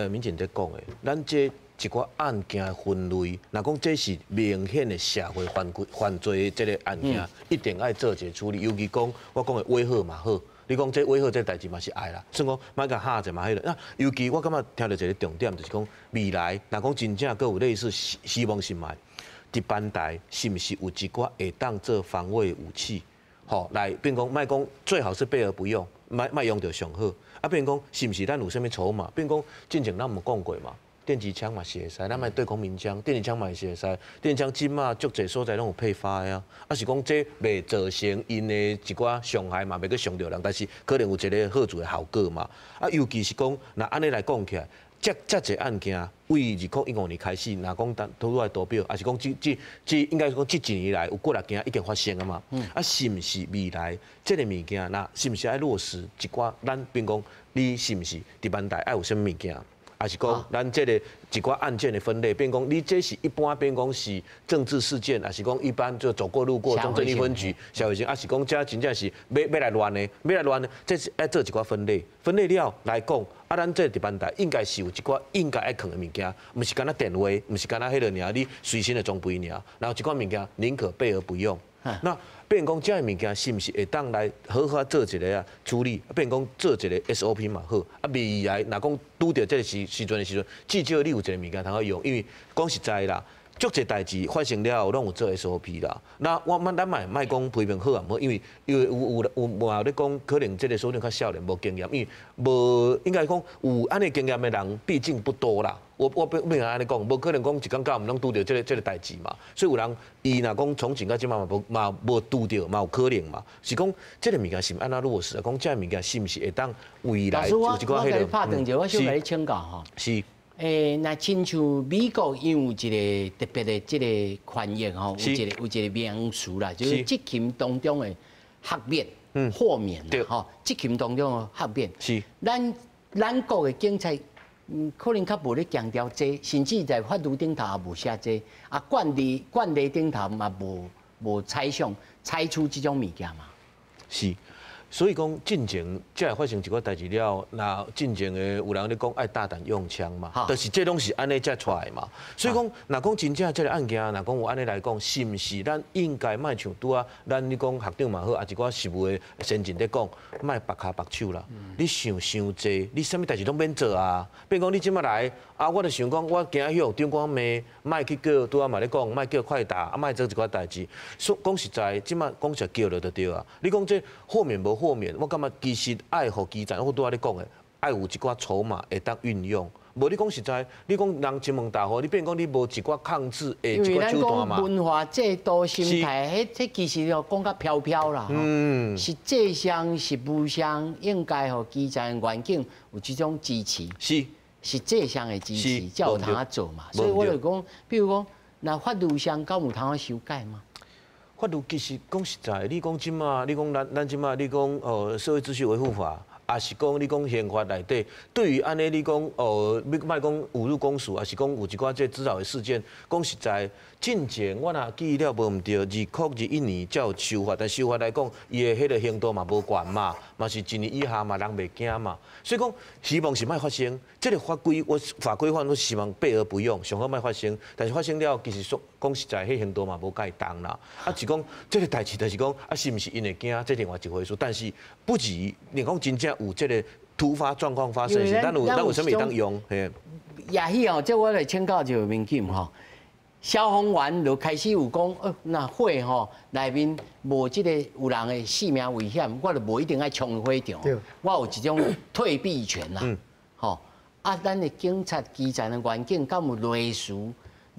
民進咧講的，咱這一寡案件的分類，若講這是明顯的社會犯罪的這个案件，一定愛做一个處理。尤其講我講的尾號嘛好。你講這尾號這代誌嘛是愛啦，算講莫共嚇者嘛彼个。那尤其我感覺聽著一个重點，就是講未來若講真正閣有類似死亡新聞，佇班台是毋是有一寡會當做防衛武器？吼，來變講莫講最好是備而不用。莫莫用著上好。啊，變講是毋是咱有啥物籌碼？變講進前咱毋講過嘛，電擊槍嘛是會使，咱莫對空鳴槍，電擊槍嘛是會使，電擊槍這馬足濟所在攏有配發的啊。啊是講這袂造成𪜶的一寡傷害嘛，袂去傷著人，但是可能有一個好處的效果嘛。啊，尤其是講，若按呢來講起來，這這濟案件，對2015年開始，若講當拄來圖表，抑是講這這這應該講這一年來有幾若件已經發生啊嘛。啊，是毋是未來這个物件，若是毋是愛落實一寡？咱比如講，你是毋是值班台愛有啥物物件？抑是講咱這个一寡案件的分類，變講你這是一般，變講是政治事件，抑是講一般就走過路過，中正一分局社會性，抑是講這真正是欲欲來亂的，欲來亂的，這是愛做一寡分類，分類了來講，啊，咱這值班台應該是有一寡應該愛囥的物件，毋是干焦電話，毋是干焦彼个爾，你隨身的裝備爾，然後一寡物件寧可備而不用。那變講這个物件是毋是會當來好好做一个啊處理？變講做一个 SOP 嘛好。啊，未來若講拄著這个時時陣的時陣，至少你有一个物件通好用，因為講實在啦，足濟代誌發生了後，攏有做 SOP 啦。那我咱咱嘛莫講批評好啊毋好，因為因為有有有嘛有咧講，可能這个所長較少年無經驗，因為無應該講有按呢經驗的人，畢竟不多啦。我我變變按呢講，無可能講一工到晚攏拄著這個代誌嘛。所以有人伊若講從前到這馬嘛無嘛無拄著，嘛有可能嘛。是講這个物件是按怎落實啊？講這个物件是毋是會當未來有一寡彼个？我拍斷者，我想共你請教吼。是。欸，若親像美國伊有一个特別的這个權益吼，有一个有一个名詞啦，就是執勤當中的豁免、豁免吼，執勤當中的豁免。是。咱咱國的警察，可能較無咧強調這，甚至在法律頂頭也無寫這，啊，慣例慣例頂頭嘛無無採用採取這種物件嘛。是。所以講進前才會發生一寡代誌了，若進前的有人咧講愛大膽用槍嘛，就是這攏是按呢才出來嘛。所以講，若講真正這个案件，若講有按呢來講，是毋是咱應該莫像拄仔咱你講學長嘛好，啊一寡實務的先進咧講，莫縛跤縛手啦。你想傷濟，你啥物代誌攏免做啊。比如講你這馬來，啊，我就想講，我驚彼予長官罵，莫去叫拄仔嘛咧講，莫叫快打，啊，莫做一寡代誌。說講實在，這馬講實叫了就對啊。你講這豁免無豁免，我感覺其實愛予基層，我拄仔咧講的，愛有一寡籌碼會當運用。無你講實在，你講人親門大戶，你變講你無一寡控制的一寡手段嘛？文化制度心態，彼彼其實哦講較飄飄啦。實際上、實務上應該予基層環境有這種支持。是。實際上的支持，才有通啊做嘛。所以我就講，比如講，若法律上敢有通啊修改嗎？法律其實講實在，你講這馬，你講咱咱這馬，你講社會秩序維護法，抑是講你講刑法內底，對於按呢你講哦，你莫講侮辱公署，抑是講有一寡這滋擾的事件，講實在，進前我若記憶了無毋對，2021年才有修法，但修法來講，伊的彼个刑度嘛無懸嘛，嘛是一年以下嘛，人袂驚嘛，所以講希望是莫發生。這个法規我法規範我希望備而不用，上好莫發生。但是發生了，其實說講實在，彼刑度嘛無蓋重啦。啊，是講這个代誌就是講，啊，是毋是𪜶會驚？這另外一回事。但是不至於，你講真正有這个突發狀況發生時，咱有咱有啥物會當用？嘿。也許哦，這我來請教一個民警吼，消防員就開始有講，若火吼內面無這个有人的性命危險，我就無一定愛衝火場，我有一種退避權啦，吼。啊，咱的警察基層的環境敢有類似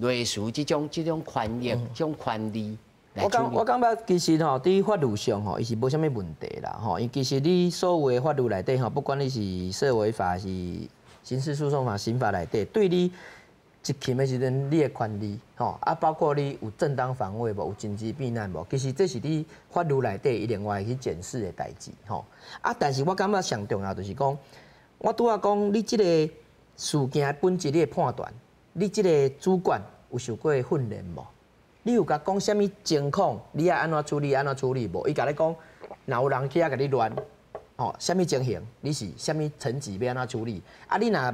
類似這種這種權益、這種權利？我感覺其實吼，佇法律上吼，伊是無啥物問題啦吼。伊其實你所有的法律內底吼，不管你是社維法、是刑事訴訟法、刑法內底，對你執勤的時陣，你的權利吼，啊，包括你有正當防衛無，有緊急避難無，其實這是你法律內底伊另外去檢視的代誌吼。啊，但是我感覺上重要就是講，我拄仔講你這个事件的本質，你的判斷，你這个主管有受過訓練無？你有共講啥物情況？你愛按怎處理？按怎處理無？伊共你講，若有人去遐共你亂，吼，啥物情形？你是啥物層級欲按怎處理？啊，你若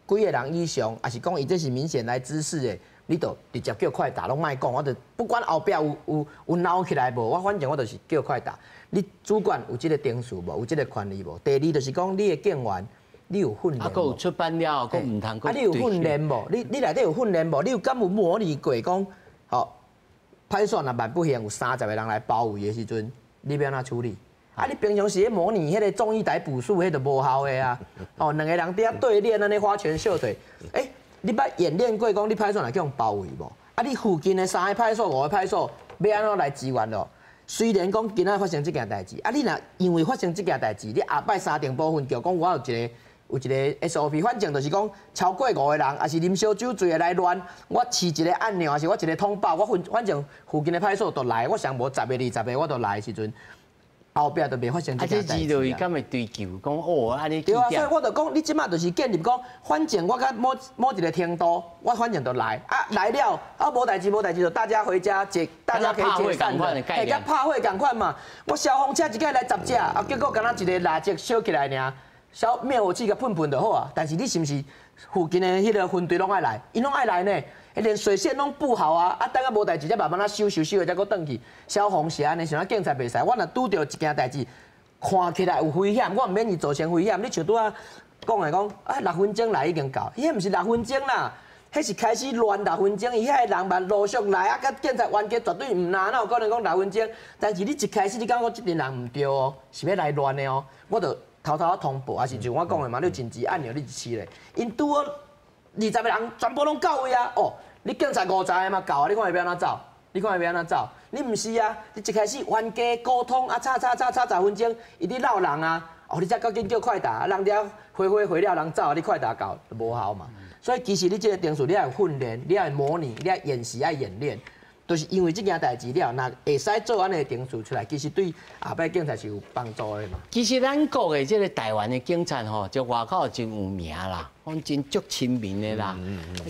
幾个人以上，抑是講伊這是明顯來滋事的，你就直接叫快打，攏莫講，我就不管後壁有有有鬧起來無，我反正我就是叫快打。你主管有這个程序無？有這个權利無？第二就是講你的警員，你有訓練？啊，閣有出版了，閣毋通。啊，你有訓練無？你你內底有訓練無？你有敢有模擬過講？吼，歹勢若萬不幸有30個人來包圍的時陣，你欲按怎處理？啊，你平常时咧模拟彼个综艺台捕术，彼就无效的啊。哦，两个人伫遐对练，按呢花拳绣腿。欸，你捌演练过讲你派出所若去予包围无？啊，你附近的三个派出所、五个派出所欲按怎来支援咯？虽然讲今仔发生这件代志，啊，你若因为发生这件代志，你后摆三重埔分局讲我有一个 SOP，反正就是讲超过五个人，抑是啉烧酒醉的来乱，我揤一个按钮，抑是我一个通报，我反正附近的派出所都来，我上无十个二十个我都来的时阵，后壁就袂发生这件代志啊。敢会追究讲哦，按呢对啊，所以我就讲，你这马就是建立讲，反正我佮某某一个程度，我反正就来啊，来了啊，无代志无代志，就大家回家解，大家可以解散的，嘿，佮拍火仝款嘛。我消防车一摆来十只，啊，结果敢若一个蜡烛烧起来尔，消灭火器共喷喷就好啊。但是你是毋是附近的彼个分队拢爱来？𪜶拢爱来呢，连水线拢布好啊，啊，等下无代志才慢慢仔收收收，才阁转去。消防是按呢，像咱警察袂使，我若拄著一件代志，看起来有危险，我毋免伊造成危险。你像拄仔讲的讲，啊，六分钟来已经到，彼毋是六分钟啦，彼是开始乱六分钟，伊遐个人嘛陆续来啊，佮警察冤家绝对毋若，哪有可能讲六分钟？但是你一开始你感觉这阵人毋对哦，是欲来乱的哦，我就偷偷通报，抑是像我讲的嘛，你紧急按钮你一试咧，𪜶拄好20个人全部拢到位啊！哦，你警察50个嘛到啊，你看伊欲按怎走？你看伊欲按怎走？你毋是啊？你一开始冤家沟通啊，吵吵吵吵10分钟，伊伫闹人啊！哦，你才赶紧叫快达，人伫遐回回回了人走，你快达到就无效嘛。所以其实你这个程序，你爱训练，你爱模拟，你爱演习，爱演练，就是因为这件代志了，若会使做按呢程序出来，其实对后摆警察是有帮助的嘛。其实咱国的这个台湾的警察吼，就外口真有名啦，讲真足亲民的啦。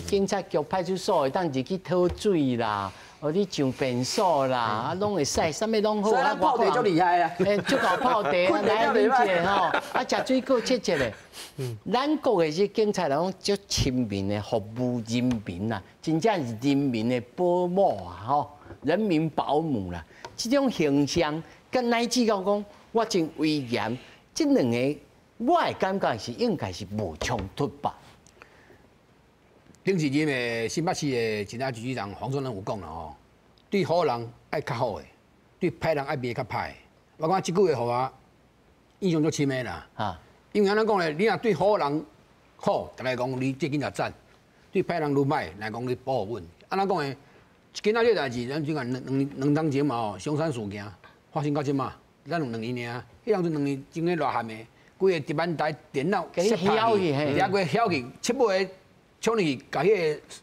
警察局派出所会当入去讨水啦，哦，你上便所啦，啊，拢会使，啥物拢好。所以咱泡茶足厉害啊！欸，足𠢕泡茶，来啉一下吼，啊，食水果切一下。咱国的这警察来讲足亲民的，服务人民啊，真正是人民的保姆啊，吼，人民保姆啦。这种形象，佮乃至到讲我真威严，这两个我的感觉是应该是无冲突吧。顶一任的新北市的警察局局长黄忠仁有讲啦吼，对好人爱较好的，对歹人爱骂较歹。我感觉这句话予我印象足深的啦。啊，因为按怎讲咧？你若对好人好，逐家讲你这警察赞；对歹人愈歹，来讲你保护阮。按怎讲咧？今仔这代志，咱这个两两两冬前嘛吼，松山事件发生到这马，咱有2年尔。彼当阵2年前咧热汗的，规个值班台电脑摔破去，掠过晓去，七八个冲入去，共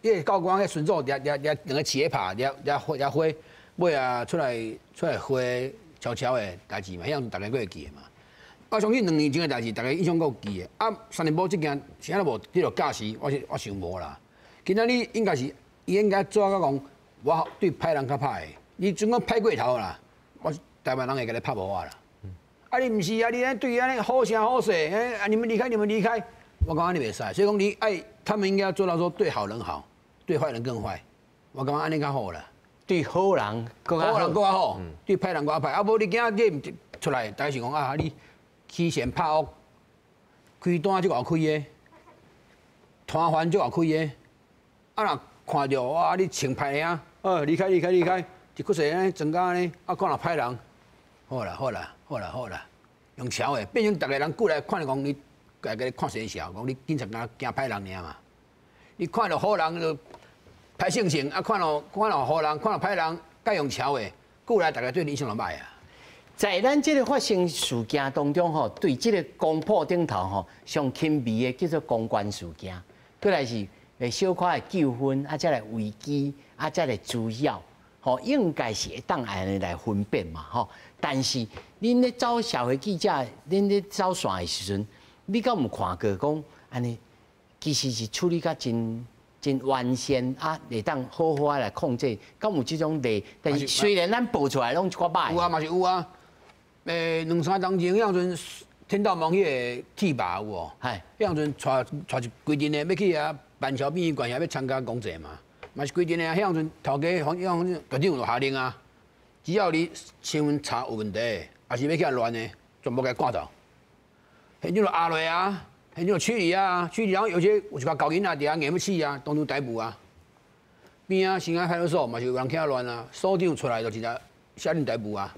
彼个教官、彼个巡佐掠掠掠两个饲咧拍，掠掠火掠火，尾啊出来出来火悄悄的代志嘛，彼当阵逐家阁会记得嘛。我相信2年前的代志，逐家印象阁有记的。啊，三重埔这件是按怎无得到教示，我想无啦。今仔日应该是伊应该做到讲，我对歹人较歹，你总讲歹过头啦，我台湾人会共你拍无啊啦。啊，你毋是啊，你按呢对按呢好声好势，欸啊，你们离开，你们离开，我感觉按呢袂使。所以讲你爱，他们应该要做到说对好人好，对坏人更坏。我感觉按呢较好啦。对好人阁较好，阁较好，对歹人阁较歹。啊，无你今仔日出来，逐家想讲啊，你欺善怕恶，开单足𠢕开的，摊贩足𠢕开的，啊若看著哇，你穿歹尔，哦，离开离开离开，一句说按呢，庄家按呢，啊看著歹人，好啦好啦好啦好啦，用撨的，变成逐个人过来看著讲你，共你看生潲，讲你警察敢若惊歹人尔嘛？你看著好人就歹性情，啊看著看著好人，看著歹人，佮用撨的，过来逐个对你印象就歹啊。在咱这个发生事件当中吼，对这个光谱顶头吼，上轻微的叫做公关事件，过来是小可的纠纷，啊，再来危机，啊，再来滋扰，吼，应该是会当按呢来分辨嘛，吼。但是恁咧走社会记者，恁咧走线的时阵，你敢有看过讲按呢？其实是处理甲真真完善啊，会当好好仔来控制，敢有这种例？但是虽然咱报出来拢一寡歹。有啊，嘛是有啊。两三冬前，彼当阵天道盟彼个铁马有无？系。彼当阵带带一规阵的欲去遐板桥殡仪馆遐欲参加公祭嘛，嘛是规阵的啊。彼当阵头家反正局长就下令啊，只要你身份查有问题，抑是欲起来乱的，全部共赶走。现场就压落啊，现场就驱离啊，驱离，然后有些有一寡厚囡仔伫遐硬欲死啊，当场逮捕啊。边仔新安派出所嘛是有人起来乱啊，所长出来就直接下令逮捕啊。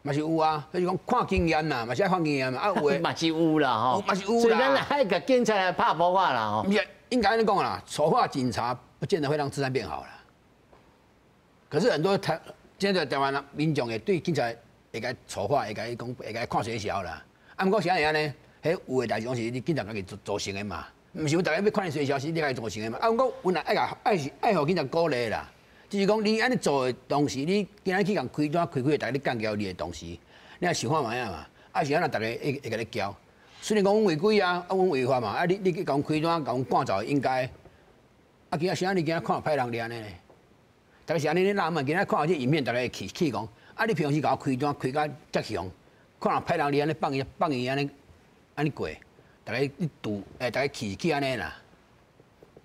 嘛是有啊，就是講看經驗啦，嘛是愛看經驗嘛，啊有的嘛是有啦吼，嘛是有啦。所以咱愛共警察來拍噗仔啦吼。毋是，應該按呢講啦，醜化警察不見得會讓治安變好啦。可是很多台現在台灣人民眾會對警察會共醜化，會共講，會共看衰小啦。啊，毋過是按呢？彼有的代誌攏是你警察家己造成的嘛，毋是阮逐家欲看你衰小，是你家己造成的嘛。啊，毋過阮也愛共愛是愛予警察鼓勵啦。就是講你按呢做的同時，你今仔去共開單開開，逐家咧幹譙你的同時，你也想看覓仔嘛？啊是按怎逐家會會共你譙？雖然講阮違規啊，啊阮違法嘛，啊你去共阮開單，共阮趕走應該。啊今仔是按你今仔看歹人掠按呢？逐家是按呢咧鬧嘛？今仔看這影片，逐家會氣氣講，啊你平常時共我開單開甲遮凶，看人歹人掠按呢放伊放伊按呢按呢過，逐家你賭欸，逐家氣氣按呢啦。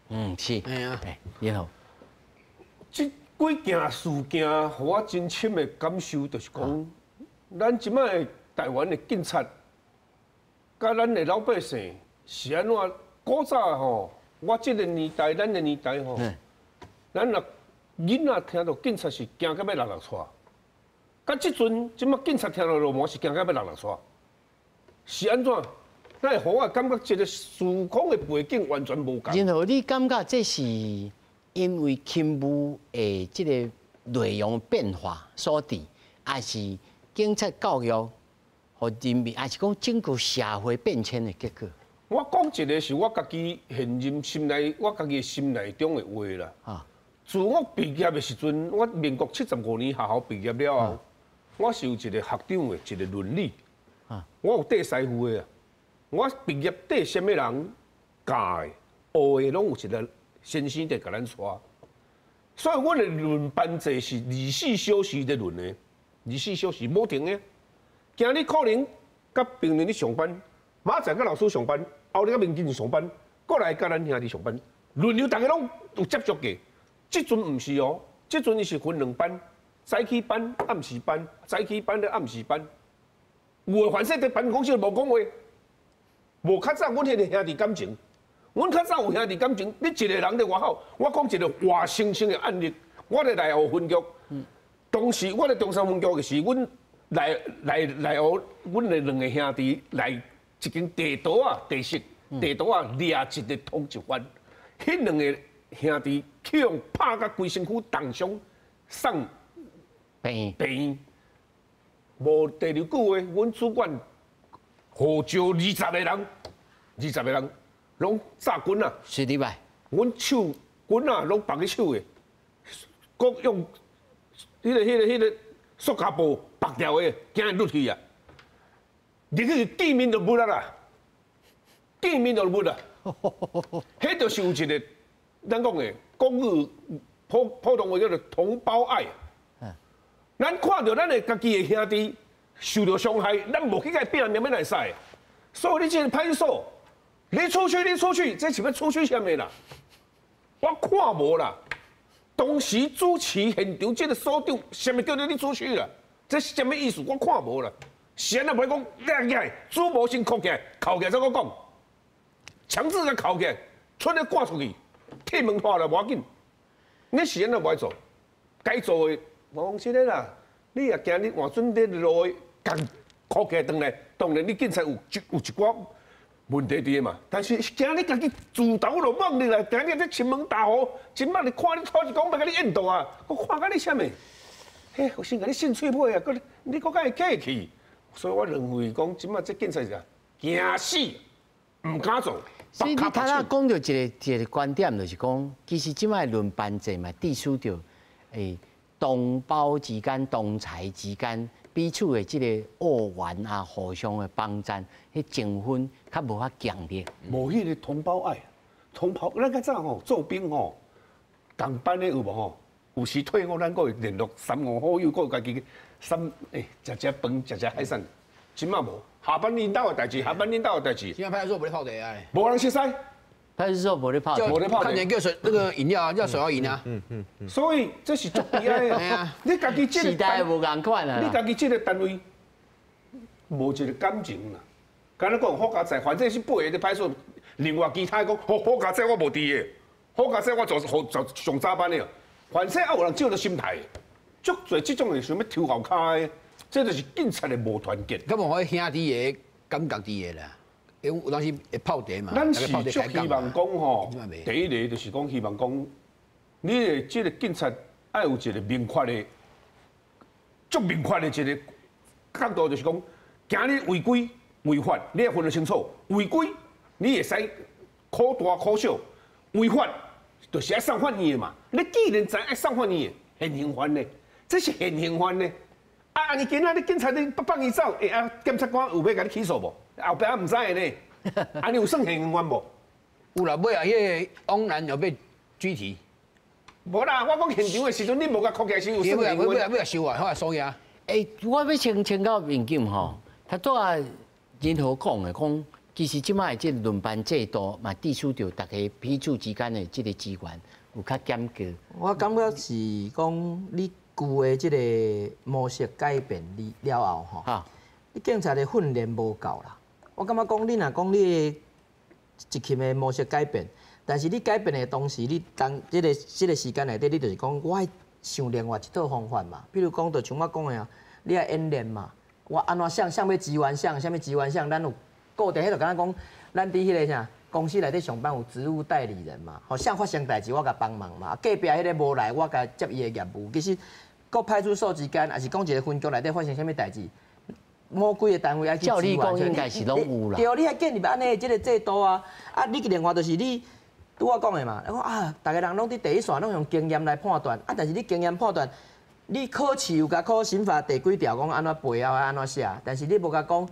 嗯，是。嘿啊。然後。這幾件事件，予我真深的感受，就是講，咱這擺的台灣的警察，佮咱的老百姓是按怎？古早吼，我這個年代，咱的年代吼，咱若囡仔聽著警察是驚甲欲落落掣，佮這陣這擺警察聽著流氓是驚甲欲落落掣，是按怎？咱會予我感覺這個時空的背景完全無仝。然後你感覺這是？因為勤務的這個內容變化所致，還是警察教育予人民，還是講整個社會變遷的結果？我講一個是我家己現任心內，我家己心內中的話啦。啊！自我畢業的時陣，我民國75年學校畢業了後，我是有一個學長的一個倫理。啊！我有綴師傅的啊！我畢業綴啥物人教的、學的，攏有一個。先生佇共咱帶，所以阮的輪班制是24小時咧輪的，24小時無停的。今日可能佮病人咧上班，明仔載佮老師上班，後日佮民警上班，過來佮咱兄弟上班，輪流逐家攏有接觸過。這陣毋是哦，這陣伊是分兩班，早起班、暗時班，早起班咧暗時班。有的反正佇辦公室無講話，無較早阮彼个兄弟感情。阮較早有兄弟感情，你一個人佇外口，我講一個活生生的案例。我佇內湖分局，當時我佇中山分局的時，阮內湖，阮的兩個兄弟來一間地道仔，地室地道仔掠一個通緝犯，彼兩個兄弟去予拍甲規身軀重傷，送病院。無第二句話，阮主管號召20個人，20個人。攏炸棍啊！是禮拜，阮手棍仔攏綁佇手的，閣用彼个塑膠布縛掉的，驚伊落去啊！入去見面就無啦啦，見面就無啦。彼就是有一個咱講的國語普通話叫做同胞愛。咱看著咱的家己的兄弟受著傷害，咱無去共伊拼命欲來使。所以你這个派出所。你出去，你出去，這是欲出去啥物啦？我看無啦。當時主持現場這個所長，啥物叫你你出去啦？這是啥物意思？我看無啦。是按怎袂講？掠起來，主謀先銬起來，銬起來再閣講，強制共銬起來，出咧趕出去，鐵門拖來無要緊。你是按怎無愛做？該做的，我講真的啦。你若今日換準佇路的，共銬起來轉來，當然你警察有一寡。問題佇嘛，但是今日家己自投羅網入來，今日這親門大戶，今擺你看你土一講欲共你引導啊，我看共你啥物？嘿，我先共你信喙尾啊，閣你閣敢會客氣？所以我認為講，這擺這警察是驚死，毋敢做。所以你頭仔講著一個觀點，就是講，其實這擺輪班制嘛，致使著同胞之間、同儕之間。彼此的這個惡緣啊，互相的幫贊，彼情分較無遐強烈。無彼個同胞愛，同胞咱較早吼做兵吼，仝班的有無吼？有時退伍，咱閣會聯絡三五好友，閣有家己三欸，食食飯，食食海產。這擺無，下班𪜶兜的代誌，下班𪜶兜的代誌。現在派出所無咧泡茶啊？無人熟似。派出所無咧泡茶，無咧泡茶。看見叫水那個飲料啊，叫手搖飲啊。所以這是足悲哀的。你家己這個時代無仝款啊。你家己這個單位無一個感情啦。敢若講好佳哉，反正是八个佇派出所，另外其他講好好佳哉，我無佇的。好佳哉，我做做上早班的。反正也有人照著心態，足濟這種會想欲抽後跤的。這就是警察的無團結。咁我兄弟的感覺佇個啦，因為有當時會泡茶嘛，咱是足希望講吼，第一个就是講希望講，你的這个警察愛有一个明確的、足明確的一个角度，就是講，驚你違規違法，你要分得清楚，違規你會使可大可小，違法就是愛送法院的嘛。你既然知愛送法院的，現行犯呢？這是現行犯呢？啊！按呢今仔你警察你放伊走，欸啊，檢察官有欲共你起訴無？後壁毋知的呢。按呢有算現行犯無？有啦，尾仔彼个王楠有被拘提。無啦，我講現場的時陣，你無共扣起來時有算現行犯。尾仔收啊，我收呀。欸，我欲請請教民警吼，他拄仔仁和講的講，其實這擺這輪班制度嘛，致使著逐家彼此之間的這个資源有較減過。我感覺是講你舊的這个模式改變了後吼，你警察的訓練無夠啦。我感覺講，你若講你的執勤的模式改變，但是你改變的同時，你當這个時間內底，你就是講我愛想另外一套方法嘛。比如講，就像我講的啊，你愛演練嘛，我按怎啥啥物支援啥，啥物支援啥，咱有固定彼就敢若講，咱佇彼个啥公司內底上班有職務代理人嘛，吼，啥發生代誌我共幫忙嘛，隔壁彼个無來，我共接伊的業務。其實各派出所之間，抑是講一个分局內底發生啥物代誌，某幾个單位愛去照理講應該是攏有啦。對，你愛建立按呢這个制度啊，啊，你另外就是你拄我講的嘛，講啊，逐个人攏佇第一線，攏用經驗來判斷，啊，但是你經驗判斷，你考試有共考刑法第幾條講按怎背啊，按怎寫，但是你無共講，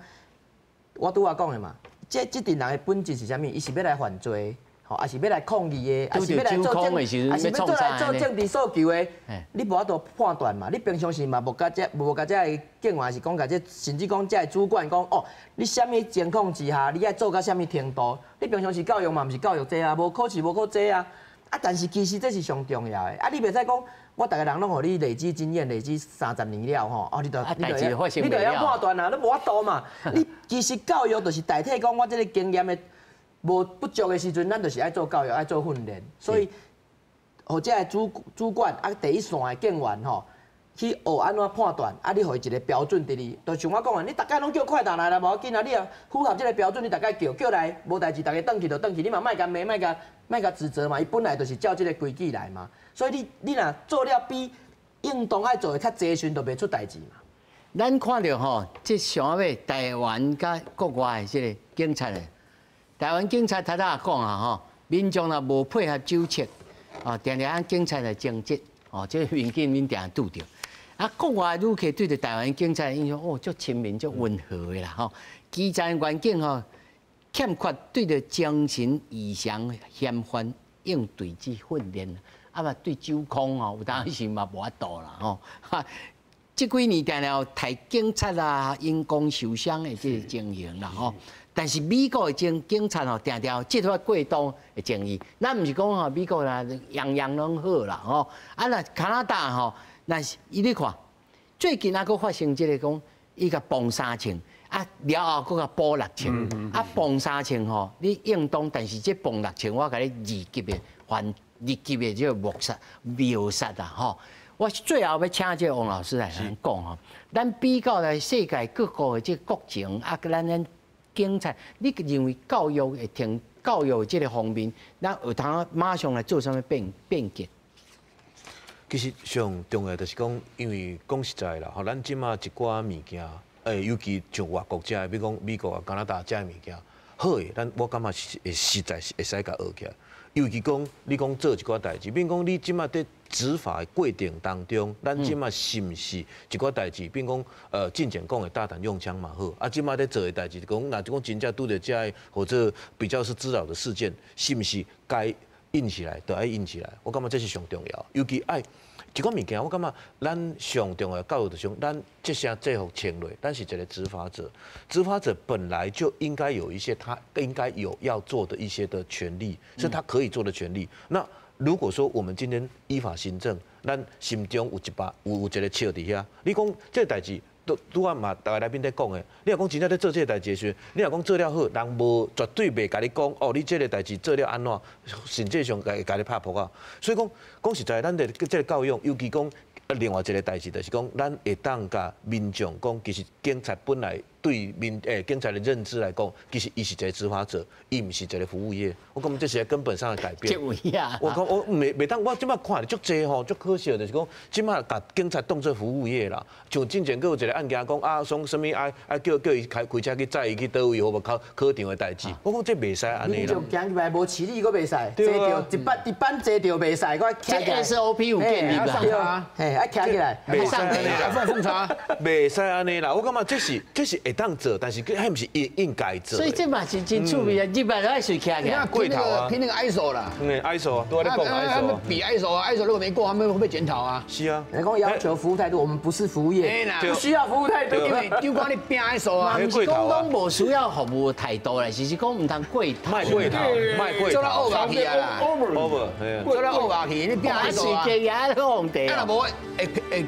我拄我講的嘛，這陣人的本質是啥物？伊是欲來犯罪，吼，抑是欲來抗議的，抑是欲來做政，抑是欲做來做政治訴求的，你無法度判斷嘛。你平常時嘛無共這無共這个警員，是講共這，甚至講這个主管講哦，你啥物情況之下，你愛做到啥物程度？你平常時教育嘛，毋是教育這啊，無考試無考這啊。啊，但是其實這是上重要的。啊，你袂使講，我逐个人攏予你累積經驗，累積30年了吼，哦，你就你就你就曉判斷啊，你無法度嘛。你其實教育就是代替講我這个經驗的無不足的時陣，咱就是愛做教育，愛做訓練。所以，予這个主管啊，第一線的警員吼，去學按怎判斷，啊，你予伊一个標準佇哩，就像我講的，你逐家攏叫快達來啦，無要緊啊，你若符合這个標準，你逐家叫叫來，無代誌，逐家轉去就轉去，你嘛莫共罵，莫共指責嘛，伊本來就是照這个規矩來嘛。所以你若做了比應當愛做的較濟時，就袂出代誌嘛。咱看著吼，這上尾台灣佮國外的這个警察的，台灣警察頭拄仔講啊吼，民眾若無配合酒測，哦，定定按警察來爭執，哦，這个民警恁定定拄著。啊，國外旅客對著台灣警察的印象，哦，足親民、足溫和的啦，吼。基層員警吼，欠缺對著精神異常嫌犯應對之訓練，啊嘛對酒空吼，有當時嘛無法度啦，吼。哈，這幾年定定有刣警察啊，因公受傷的這个情形啦，吼。但是美國的警察吼，定定有執法過當的爭議。咱毋是講吼美國啦，樣樣攏好啦，吼。啊，若加拿大吼，若是伊你看，最近猶閣發生這个講，伊共磅3秤，啊了後閣共補6秤，啊磅3秤吼，你應當，但是這磅6秤，我共你二級的犯二級的這个謀殺謀殺啊吼。我最後欲請這个王老師來咱講吼，咱比較來世界各國的這个國情，啊，咱警察，你認為教育會停教育這个方面，咱有通馬上來做啥物變革？其實上重要就是講，因為講實在啦，吼，咱這馬一寡物件，尤其像外國遮的，比如講美國啊、加拿大遮的物件，好的，咱我感覺是會實在是會使共學起來。尤其講你講做一寡代誌，比如講你這馬佇執法的過程當中，咱這馬是毋是一寡代誌，比如講進前講的大膽用槍嘛好，啊，這馬咧做的代誌，講若講真正拄著遮的或者比較是滋擾的事件，是毋是該印起來，就愛印起來？我感覺這是上重要，尤其愛一寡物件，我感覺咱上重要教育就是講，咱這身制服穿落，咱是一个執法者，執法者本來就應該有一些他應該有要做的一些的權利，是他可以做的權利。那如果說我們今天依法行政，咱心中有一把有一个尺佇遐，你講這个代誌。拄拄仔嘛，逐个來賓咧講的，你若講真正咧做這个代誌的時陣，你若講做了好，人無絕對袂共你講哦，你這个代誌做了按怎，甚至上會共你拍噗仔。所以講講實在，咱的這个教育，尤其講啊，另外一个代志就是讲，咱会当共民众讲，其实警察本来对民警察的认知来讲，其实伊是一个执法者，伊毋是一个服务业。我感觉这是根本上的改变。我讲我袂当，我这摆看著足济吼，足可惜就是讲，这摆共警察当做服务业啦。像之前阁有一个案件讲啊，说啥物爱叫伊开车去载伊去佗位，好无考考场的代志。我讲这袂使按呢啦。就行入来无饲你，阁袂使。坐著一班一班坐著袂使，阁徛起来。SOP 有建立啦。嘿，爱徛起来，袂使按呢啦，放茶，袂使按呢啦。我感觉这是会当做，但是彼毋是应该做。所以这嘛是真趣味啊！入来就爱随徛起来。过头啊，凭那个 ISO 啦。嗯，ISO 都在讲 ISO。比 ISO 啊，ISO 如果没过，他们会被检讨啊。是啊。你讲要求服务态度，我们不是服务业，不需要服务态度。因为就讲你拼 ISO 啊。毋是讲讲无需要服务态度啦，是讲毋通过头。莫过头，莫过头。做到 over 去啊啦。 over，做到 over 去，你拼 ISO 啊。啊，若无会会。